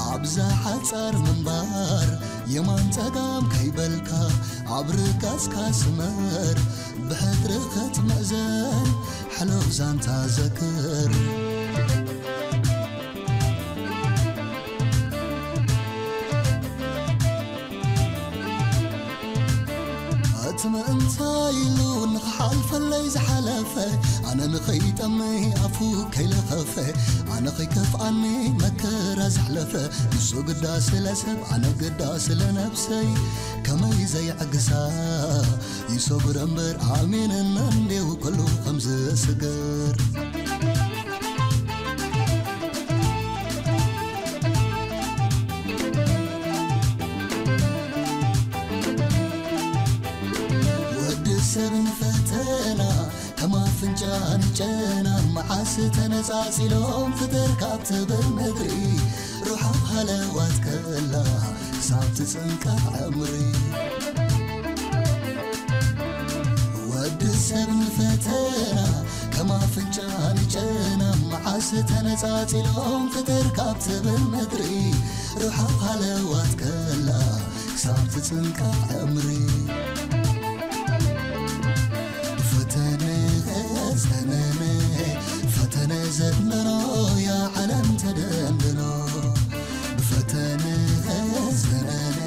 ኣብዛ ሓጻር ምንባር የማን ጸጋም ከይበልካ ኣብ ርጋጽካ ስመር። ብሕድሪ ክትምእዘን ሕሉፍ ዛንታ ዘክር። እቲ ምእንታይ ኢሉ ንኽሓልፈለይ ዝሓለፈ ኣነ ንኸይጠምይ ኣፉ ከይለኸፈ ኣነ ኸይከፍኣኒ መከራ ዘሕለፈ ንሱ ግዳ ስለ ሰብ ኣነ ግዳ ስለ ነብሰይ ከመይ ዘይዕግሳ ይሰጉር እምበር ኣሜንና እንዴው ኩሉ ከም ዝስግር። ወዲ ሰብ ንፈተና ከም ኣፍንጫ ንጨና መዓስ ተነጻጺሎም ፍጥር ካብ ትብል ምድሪ ሩሓ ሃለዋት ከላ ክሳብ ትጽንቀቕ ዕምሪ። ወዲ ሰብ ንፈተና ከም ኣፍንጫ ንጨና መዓስ ተነጻጺሎም ፍጥር ካብ ትብል ምድሪ ሩሓ ሃለዋት ከላ ክሳብ ትጽንቀቕ ዕምሪ። ፈተነ ዘነነ ፈተነ ዘድነኖ ያ ዓለም ተደንድኖ። ፈተነ ዘነነ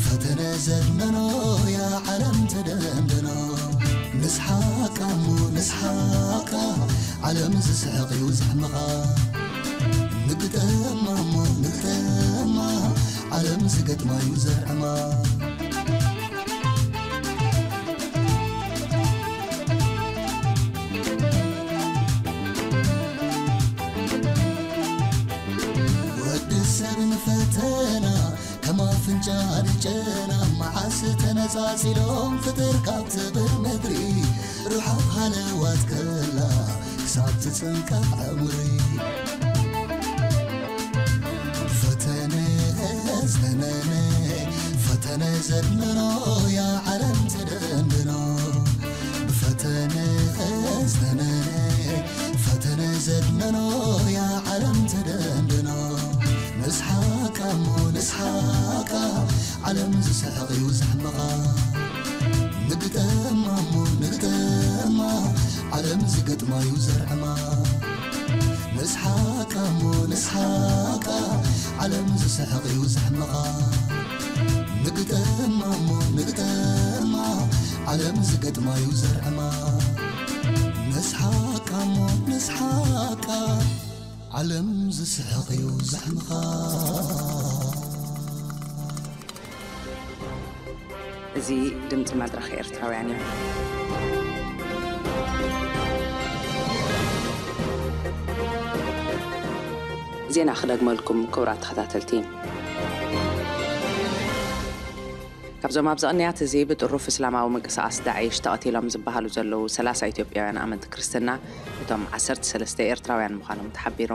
ፈተነ ዘድነኖ ያ ዓለም ተደንድኖ። ንስሓቃ እሞ ንስሓቃ ዓለም ዝስሕቕ እዩ ዘሕምቓ። ንግጠማ እሞ ንግጠማ ዓለም ዝገጥማ እዩ ዘርዕማ። ወዲ ሰብ ንፈተና ከም ኣፍንጫ ንጨና መዓስ ተነጻጺሎም ፍጥር ካብ ትብል ምድሪ ሩሓ ሃለዋት ከላ ክሳብ ትጽንቀቕ ዕምሪ። ፈተነ ዘነነ ፈተነ ዘድነኖ ያ ዓለም ተደንድኖ። ብፈተነ ዘነነ ፈተነ ዘድነኖ ያ ዓለም ተደንድኖ። ንስሓቃ እሞ ንስሓቃ ዓለም ዝስሕቕ እዩ ዘሕምቓ። ንግጠማ እሞ ንግጠማ ዓለም ዝገጥማ እዩ ዘርዕማ። ንስሓቃ እሞ ንስሓቃ ዓለም ዝስሕቕ እዩ ዘሕምቓ። ንግጠማ እሞ ንግጠማ ዓለም ዝገጥማ እዩ ዘርዕማ። ንስሓቃ እሞ ንስሓቃ ዓለም ዝስሕቕ እዩ ዘሕምቓ። እዚ ድምፂ መድረኽ ኤርትራውያን እዩ። ዜና ክደግመልኩም ክቡራት ተኸታተልቲ። ካብዞም ኣብዚ ቅንያት እዚ ብጥሩፍ እስላማዊ ምንቅስቃስ ዳዒሽ ተቐቲሎም ዝበሃሉ ዘለዉ ሰላሳ ኢትዮጵያውያን ኣመንቲ ክርስትና እቶም ዓሰርተ ሰለስተ ኤርትራውያን ምዃኖም ተሓቢሩ።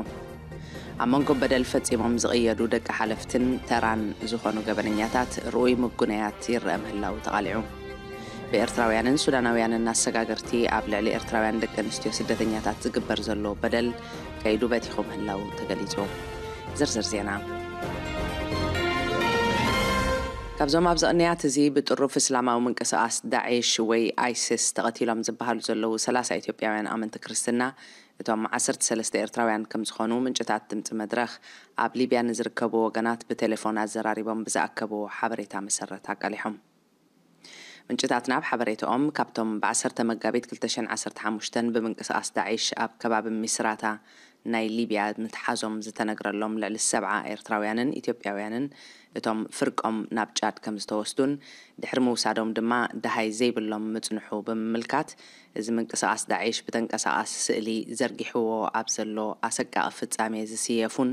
ኣብ መንጎ በደል ፈጺሞም ዝቕየዱ ደቂ ሓለፍትን ተራን ዝኾኑ ገበነኛታት ርኡይ ምጉነያት ይረአ ምህላው ተቓሊዑ። ብኤርትራውያንን ሱዳናውያንን ኣሰጋገርቲ ኣብ ልዕሊ ኤርትራውያን ደቂ ኣንስትዮ ስደተኛታት ዝግበር ዘሎ በደል ከይዱ በቲኹ ምህላው ተገሊጹ። ዝርዝር ዜና። ካብዞም ኣብዚ ቅንያት እዚ ብጥሩፍ እስላማዊ ምንቅስቃስ ዳዒሽ ወይ ኣይሲስ ተቐቲሎም ዝበሃሉ ዘለዉ ሰላሳ ኢትዮጵያውያን ኣመንቲ ክርስትና፣ እቶም ዓሰርተ ሰለስተ ኤርትራውያን ከም ዝኾኑ ምንጭታት ድምፂ መድረኽ ኣብ ሊብያ ንዝርከቡ ወገናት ብቴሌፎን ኣዘራሪቦም ብዝኣከብዎ ሓበሬታ መሰረት ኣቃሊሖም። ምንጭታትና ኣብ ሓበሬታኦም፣ ካብቶም ብ ዓሰርተ መጋቢት ክልተ ሽሕን ዓሰርተ ሓሙሽተን ብምንቅስቃስ ዳዒሽ ኣብ ከባቢ ሚስራታ ናይ ሊብያ ምትሓዞም ዝተነግረሎም ልዕሊ ሰብዓ ኤርትራውያንን ኢትዮጵያውያንን፣ እቶም ፍርቆም ናብ ጫድ ከም ዝተወስዱን ድሕሪ ምውሳዶም ድማ ደሃይ ዘይብሎም ምጽንሑ ብምምልካት፣ እዚ ምንቅስቃስ ዳዒሽ ብተንቀሳቃሲ ስእሊ ዘርጊሕዎ ኣብ ዘሎ ኣሰቃቂ ፍጻሜ ዝስየፉን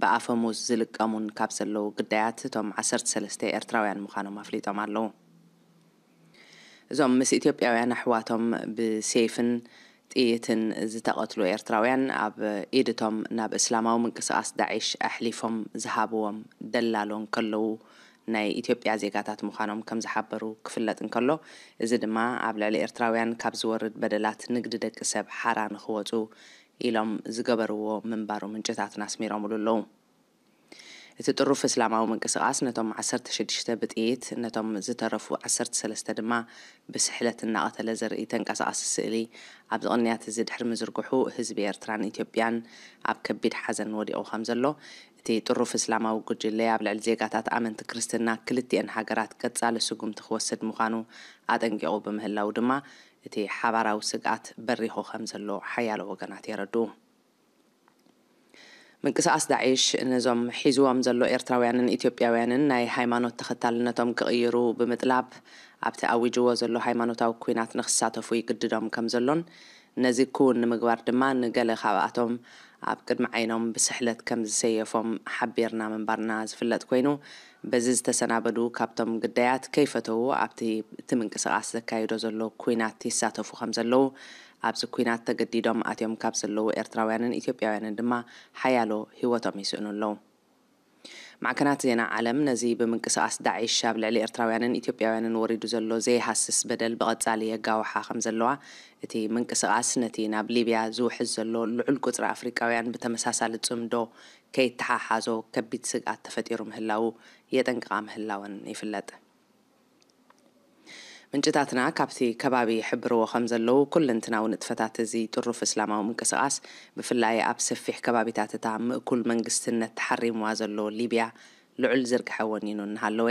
ብኣፈሙዝ ዝልቀሙን ካብ ዘለዉ ግዳያት እቶም ዓሰርተ ሰለስተ ኤርትራውያን ምዃኖም ኣፍሊጦም ኣለዉ። እዞም ምስ ኢትዮጵያውያን ኣሕዋቶም ብሴፍን ጥይትን ዝተቐትሉ ኤርትራውያን፣ ኣብ ኢድ እቶም ናብ እስላማዊ ምንቅስቃስ ዳዒሽ ኣሕሊፎም ዝሃብዎም ደላሎ እንከለዉ፣ ናይ ኢትዮጵያ ዜጋታት ምዃኖም ከም ዝሓበሩ ክፍለጥ እንከሎ፣ እዚ ድማ ኣብ ልዕሊ ኤርትራውያን ካብ ዝወርድ በደላት ንግዲ ደቂ ሰብ ሓራ ንኽወጹ ኢሎም ዝገበርዎ ምንባሩ ምንጭታትና ኣስሚሮምሉ ኣለዉ። እቲ ጥሩፍ እስላማዊ ምንቅስቃስ ነቶም ዓሰርተ ሽዱሽተ ብጥይት፣ ነቶም ዝተረፉ ዓሰርተ ሰለስተ ድማ ብስሕለት እናቐተለ ዘርኢ ተንቀሳቓሲ ስእሊ ኣብዚ ቅንያት እዚ ድሕሪ ምዝርግሑ፣ ህዝቢ ኤርትራን ኢትዮጵያን ኣብ ከቢድ ሓዘን ወዲቑ ከም ዘሎ፣ እቲ ጥሩፍ እስላማዊ ጉጅለ ኣብ ልዕሊ ዜጋታት ኣመንቲ ክርስትና ክልቲኤን ሃገራት ቀጻሊ ስጉምቲ ክወስድ ምዃኑ ኣጠንቂቑ ብምህላው ድማ፣ እቲ ሓባራዊ ስግኣት በሪኹ ከም ዘሎ ሓያሎ ወገናት የረድኡ። ምንቅስቃስ ዳዒሽ ነዞም ሒዝዎም ዘሎ ኤርትራውያንን ኢትዮጵያውያንን ናይ ሃይማኖት ተኸታልነቶም ክቕይሩ ብምጥላብ፣ ኣብቲ ኣዊጅዎ ዘሎ ሃይማኖታዊ ኲናት ንኽሳተፉ ይግድዶም ከም ዘሎን፣ ነዚ ክውን ንምግባር ድማ ንገለ ካብኣቶም ኣብ ቅድሚ ዓይኖም ብስሕለት ከም ዝሰየፎም ሓቢርና ምንባርና ዝፍለጥ ኮይኑ፣ በዚ ዝተሰናበዱ ካብቶም ግዳያት ከይፈተዉ ኣብቲ እቲ ምንቅስቃስ ዘካይዶ ዘሎ ኲናት ይሳተፉ ከም ዘለዉ፣ ኣብዚ ኲናት ተገዲዶም ኣትዮም ካብ ዘለዉ ኤርትራውያንን ኢትዮጵያውያንን ድማ ሓያሎ ህይወቶም ይስእኑ ኣለዉ። ማዕከናት ዜና ዓለም ነዚ ብምንቅስቃስ ዳዒሽ ኣብ ልዕሊ ኤርትራውያንን ኢትዮጵያውያንን ወሪዱ ዘሎ ዘይሃስስ በደል ብቐጻሊ የጋውሓ ከም ዘለዋ፣ እቲ ምንቅስቃስ ነቲ ናብ ሊብያ ዝውሕዝ ዘሎ ልዑል ቁጽሪ ኣፍሪቃውያን ብተመሳሳሊ ጽምዶ ከይተሓሓዞ ከቢድ ስግኣት ተፈጢሩ ምህላዉ የጠንቅቓ ምህላወን ይፍለጥ። ምንጭታትና ካብቲ ከባቢ ይሕብርዎ ከም ዘለዉ፣ ኩልንትናዊ ንጥፈታት እዚ ጥሩፍ እስላማዊ ምንቅስቃስ፣ ብፍላይ ኣብ ሰፊሕ ከባቢታት እታ ምእኩል መንግስትነት ተሓሪምዋ ዘሎ ሊብያ፣ ልዑል ዝርግሐ ወኒኑ እናሃለወ፣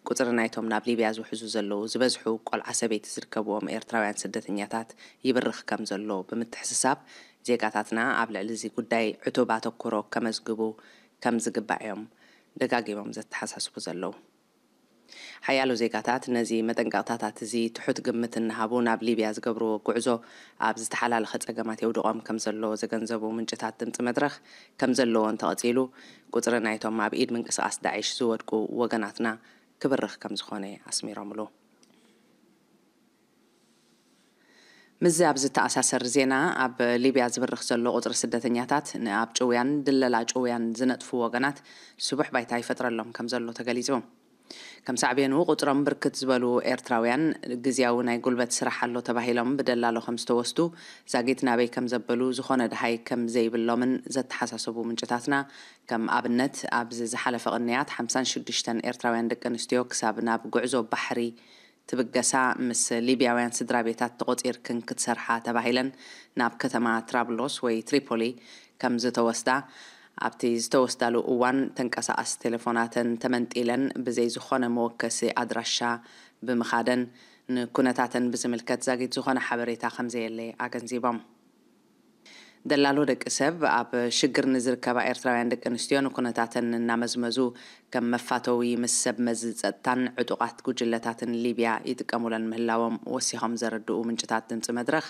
ቁጽሪ ናይቶም ናብ ሊብያ ዝውሕዙ ዘለዉ ዝበዝሑ ቆልዓ ሰበይቲ ዝርከብዎም ኤርትራውያን ስደተኛታት ይብርኽ ከም ዘሎ ብምትሕስሳብ፣ ዜጋታትና ኣብ ልዕሊ እዚ ጉዳይ ዕቱብ ኣተኩሮ ከመዝግቡ ከም ዝግባእ እዮም ደጋጊሞም ዘተሓሳስቡ ዘለዉ። ሓያሎ ዜጋታት ነዚ መጠንቀቕታታት እዚ ትሑት ግምት እናሃቡ ናብ ሊብያ ዝገብርዎ ጉዕዞ ኣብ ዝተሓላለኸ ጸገማት የውድቖም ከም ዘሎ ዘገንዘቡ ምንጭታት ድምጺ መድረኽ፣ ከም ዘለዎ እንተቐጺሉ፣ ቁጽሪ ናይቶም ኣብ ኢድ ምንቅስቓስ ዳዒሽ ዝወድቁ ወገናትና ክብርኽ ከም ዝኾነ ኣስሚሮምሉ። ምስዚ ኣብ ዝተኣሳሰር ዜና፣ ኣብ ሊብያ ዝብርኽ ዘሎ ቁጽሪ ስደተኛታት ንኣብ ጭውያን ድለላ ጭውያን ዝነጥፉ ወገናት ስቡሕ ባይታ ይፈጥረሎም ከም ዘሎ ተገሊጹ። ከም ሳዕቤኑ፣ ቁጽሮም ብርክት ዝበሉ ኤርትራውያን ግዝያዊ ናይ ጉልበት ስራሕ ኣሎ ተባሂሎም ብደላሎ ከም ዝተወስዱ፣ ዛጊት ናበይ ከም ዘበሉ፣ ዝኾነ ደሃይ ከም ዘይብሎምን ዘተሓሳሰቡ ምንጭታትና፣ ከም ኣብነት፣ ኣብዚ ዝሓለፈ ቅንያት ሓምሳን ሽዱሽተን ኤርትራውያን ደቂ ኣንስትዮ ክሳብ ናብ ጉዕዞ ባሕሪ ትብገሳ፣ ምስ ሊብያውያን ስድራ ቤታት ተቖጺርክን ክትሰርሓ ተባሂለን ናብ ከተማ ትራብሎስ ወይ ትሪፖሊ ከም ዝተወስዳ፣ ኣብቲ ዝተወስዳሉ እዋን ተንቀሳቐሲ ቴሌፎናተን ተመንጢለን ብዘይ ዝኾነ መወከሲ ኣድራሻ ብምኻደን፣ ንኩነታተን ብዝምልከት ዛጊት ዝኾነ ሓበሬታ ከም ዘየለ ኣገንዚቦም። ደላሎ ደቂ ሰብ ኣብ ሽግር ንዝርከባ ኤርትራውያን ደቂ ኣንስትዮ ንኩነታተን እናመዝመዙ፣ ከም መፋተዊ ምስ ሰብ መዚ ጸጥታን ዕጡቓት ጉጅለታትን ሊብያ ይጥቀሙለን ምህላዎም ወሲኾም ዘረድኡ ምንጭታት ድምጺ መድረኽ፣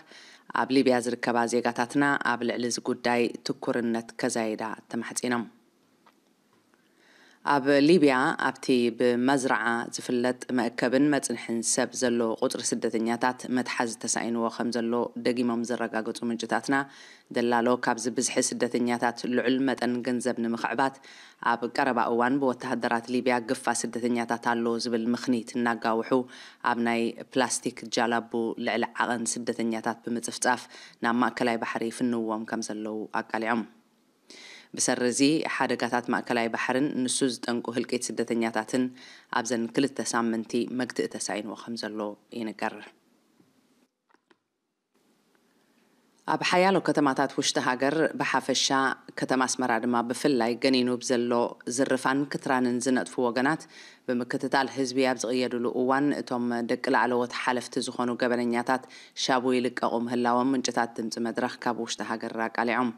ኣብ ሊብያ ዝርከባ ዜጋታትና ኣብ ልዕሊ እዚ ጉዳይ ትኩርነት ከዛይዳ ተማሕጺኖም። ኣብ ሊብያ፣ ኣብቲ ብመዝረዓ ዝፍለጥ መእከብን መጽንሕን ሰብ ዘሎ ቁጽሪ ስደተኛታት መትሓዚ ተሳኢንዎ ከም ዘሎ ደጊሞም ዘረጋገጹ ምንጭታትና፣ ደላሎ ካብዚ ብዝሒ ስደተኛታት ልዑል መጠን ገንዘብ ንምኽዕባት፣ ኣብ ቀረባ እዋን ብወተሃደራት ሊብያ ግፋ ስደተኛታት ኣሎ ዝብል ምኽኒት እናጋውሑ፣ ኣብ ናይ ፕላስቲክ ጃላቡ ልዕሊ ዓቐን ስደተኛታት ብምጽፍጻፍ ናብ ማእከላይ ባሕሪ ይፍንዎም ከም ዘለዉ ኣቃሊዖም። ብሰሪ እዚ ሓደጋታት ማእከላይ ባሕርን ንሱ ዝጠንቁ ህልቂት ስደተኛታትን ኣብዘን ክልተ ሳምንቲ መግትኢ ተሳኢንዎ ከም ዘሎ ይንገር። ኣብ ሓያሎ ከተማታት ውሽጢ ሃገር ብሓፈሻ፣ ከተማ ኣስመራ ድማ ብፍላይ ገኒኑ ብዘሎ ዝርፋን ክትራንን ዝነጥፉ ወገናት ብምክትታል ህዝቢ ኣብ ዝቕየድሉ እዋን እቶም ደቂ ላዕለዎት ሓለፍቲ ዝኾኑ ገበነኛታት ሻቡ ይልቀቑ ምህላዎም ምንጭታት ድምፂ መድረኽ ካብ ውሽጢ ሃገር ኣቃሊዖም።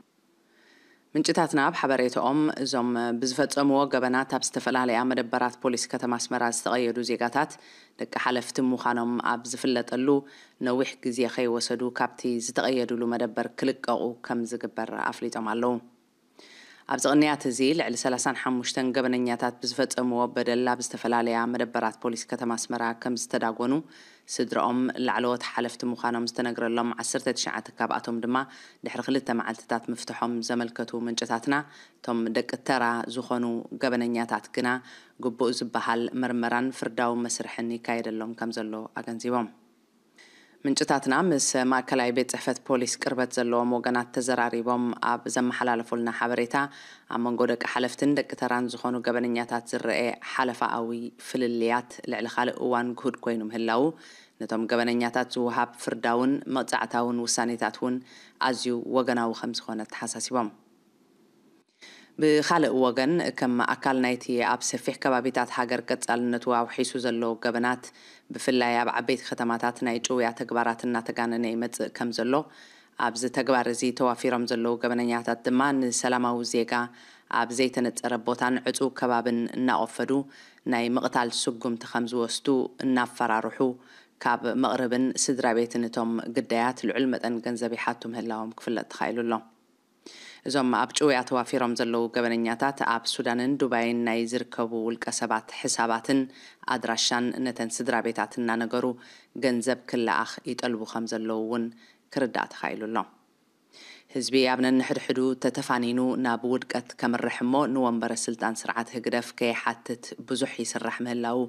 ምንጭታትና ኣብ ሓበሬታኦም እዞም ብዝፈጸምዎ ገበናት ኣብ ዝተፈላለያ መደበራት ፖሊስ ከተማ ኣስመራ ዝተቐየዱ ዜጋታት ደቂ ሓለፍቲ ምዃኖም ኣብ ዝፍለጠሉ ነዊሕ ግዜ ከይወሰዱ ካብቲ ዝተቐየዱሉ መደበር ክልቀቑ ከም ዝግበር ኣፍሊጦም ኣለዉ። ኣብዚ ቅንያት እዚ ልዕሊ ሰላሳን ሓሙሽተን ገበነኛታት ብዝፈጸምዎ በደል ኣብ ዝተፈላለያ መደበራት ፖሊስ ከተማ ኣስመራ ከም ዝተዳጎኑ ስድራኦም ላዕለዎት ሓለፍቲ ምዃኖም ዝተነግረሎም ዓሰርተ ትሽዓተ ካብኣቶም ድማ ድሕሪ ክልተ መዓልትታት ምፍትሖም ዘመልከቱ ምንጭታትና፣ እቶም ደቂ ተራ ዝኾኑ ገበነኛታት ግና ግቡእ ዝበሃል ምርመራን ፍርዳዊ መስርሕን ይካየደሎም ከም ዘሎ ኣገንዚቦም። ምንጭታትና ምስ ማእከላይ ቤት ጽሕፈት ፖሊስ ቅርበት ዘለዎም ወገናት ተዘራሪቦም ኣብ ዘመሓላለፉልና ሓበሬታ፣ ኣብ መንጎ ደቂ ሓለፍትን ደቂ ተራን ዝኾኑ ገበነኛታት ዝረኤ ሓለፋኣዊ ፍልልያት ልዕሊ ካልእ እዋን ግሁድ ኮይኑ ምህላዉ፣ ነቶም ገበነኛታት ዝወሃብ ፍርዳውን መቕጻዕታውን ውሳኔታት እውን ኣዝዩ ወገናዊ ከም ዝኾነ ኣተሓሳሲቦም። ብኻልእ ወገን፣ ከም ኣካል ናይቲ ኣብ ሰፊሕ ከባቢታት ሃገር ቀጻልነቱ ኣውሒሱ ዘሎ ገበናት፣ ብፍላይ ኣብ ዓበይቲ ከተማታት ናይ ጭውያ ተግባራት እናተጋነነ ይመጽእ ከም ዘሎ፣ ኣብዚ ተግባር እዚ ተዋፊሮም ዘለዉ ገበነኛታት ድማ ንሰላማዊ ዜጋ ኣብ ዘይተነጸረ ቦታን ዕጹው ከባብን እናቖፈዱ ናይ ምቕታል ስጉምቲ ከም ዝወስዱ እናፈራርሑ፣ ካብ መቕርብን ስድራ ቤትን እቶም ግዳያት ልዑል መጠን ገንዘብ ይሓቱ ምህላዎም ክፍለጥ ተኻኢሉ ኣሎ። እዞም ኣብ ጭውያ ተዋፊሮም ዘለዉ ገበነኛታት ኣብ ሱዳንን ዱባይን ናይ ዝርከቡ ውልቀ ሰባት ሕሳባትን ኣድራሻን ነተን ስድራ ቤታት እናነገሩ ገንዘብ ክለኣኽ ይጠልቡ ከም ዘለዉ እውን ክርዳእ ተኻኢሉ ኣሎ። ህዝቢ ኣብ ነንሕድሕዱ ተተፋኒኑ ናብ ውድቀት ከምርሕ እሞ ንወንበረ ስልጣን ስርዓት ህግደፍ ከይሓትት ብዙሕ ይስራሕ ምህላዉ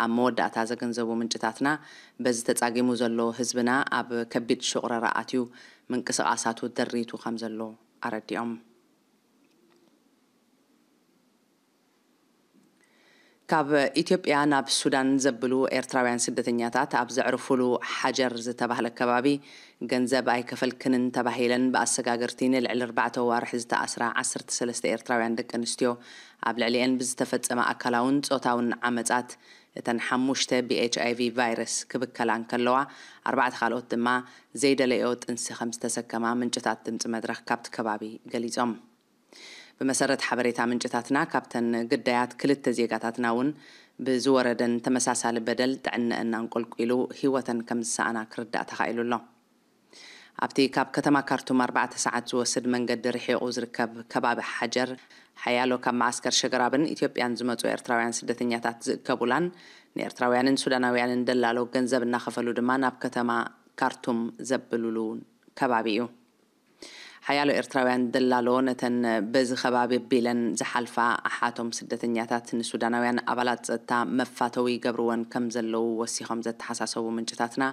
ኣብ መወዳእታ ዘገንዘቡ ምንጭታትና፣ በዚ ተጻጊሙ ዘሎ ህዝብና ኣብ ከቢድ ሽቑረራ ኣትዩ ምንቅስቓሳቱ ደሪቱ ከም ዘሎ ኣረዲኦም። ካብ ኢትዮጵያ ናብ ሱዳን ዘብሉ ኤርትራውያን ስደተኛታት ኣብ ዘዕርፉሉ ሓጀር ዝተባህለ ከባቢ ገንዘብ ኣይከፈልክንን ተባሂለን ብኣሰጋገርቲ ንልዕሊ ኣርባዕተ ዋርሕ ዝተኣስራ ዓሰርተ ሰለስተ ኤርትራውያን ደቂ ኣንስትዮ ኣብ ልዕሊኤን ብዝተፈጸመ ኣካላውን ጾታውን ዓመጻት እተን ሓሙሽተ ብኤች ኣይ ቪ ቫይረስ ክብከላ እንከለዋ ኣርባዕተ ካልኦት ድማ ዘይደለዮ ጥንሲ ከም ዝተሰከማ ምንጭታት ድምጺ መድረኽ ካብቲ ከባቢ ገሊጾም። ብመሰረት ሓበሬታ ምንጭታትና፣ ካብተን ግዳያት ክልተ ዜጋታትና እውን ብዝወረደን ተመሳሳሊ በደል ጥዕነአን ኣንቆልቂሉ ህይወተን ከም ዝሰኣና ክርዳእ ተኻኢሉ ኣሎ። ኣብቲ ካብ ከተማ ካርቱም ኣርባዕተ ሰዓት ዝወስድ መንገዲ ርሒቑ ዝርከብ ከባቢ ሓጀር፣ ሓያሎ ካብ መዓስከር ሸገራብን ኢትዮጵያን ዝመጹ ኤርትራውያን ስደተኛታት ዝእከቡላን ንኤርትራውያንን ሱዳናውያንን ደላሎ ገንዘብ እናኸፈሉ ድማ ናብ ከተማ ካርቱም ዘብሉሉ ከባቢ እዩ። ሓያሎ ኤርትራውያን ደላሎ ነተን በዚ ከባቢ ኣቢለን ዝሓልፋ ኣሓቶም ስደተኛታት ንሱዳናውያን ኣባላት ጸጥታ መፋተዊ ይገብርወን ከም ዘለዉ ወሲኾም ዘተሓሳሰቡ ምንጭታትና፣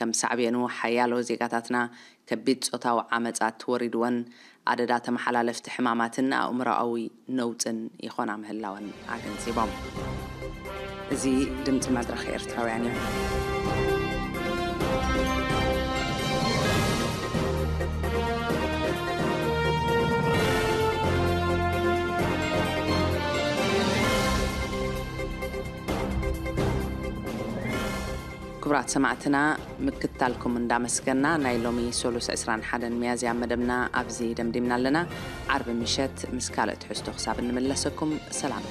ከም ሳዕቤኑ ሓያሎ ዜጋታትና ከቢድ ጾታዊ ዓመጻት ወሪድወን፣ ኣደዳ ተመሓላለፍቲ ሕማማትን ኣእምሮኣዊ ነውጽን ይኾና ምህላወን ኣገንዚቦም። እዚ ድምጺ መድረኽ ኤርትራውያን እዩ። ክቡራት ሰማዕትና፣ ምክታልኩም እንዳመስገና፣ ናይ ሎሚ ሶሉስ ዕስራን ሓደን ሚያዝያ መደብና ኣብዚ ደምዲምና ኣለና። ዓርቢ ምሸት ምስ ካልእ ትሕዝቶ ክሳብ እንምለሰኩም፣ ሰላም።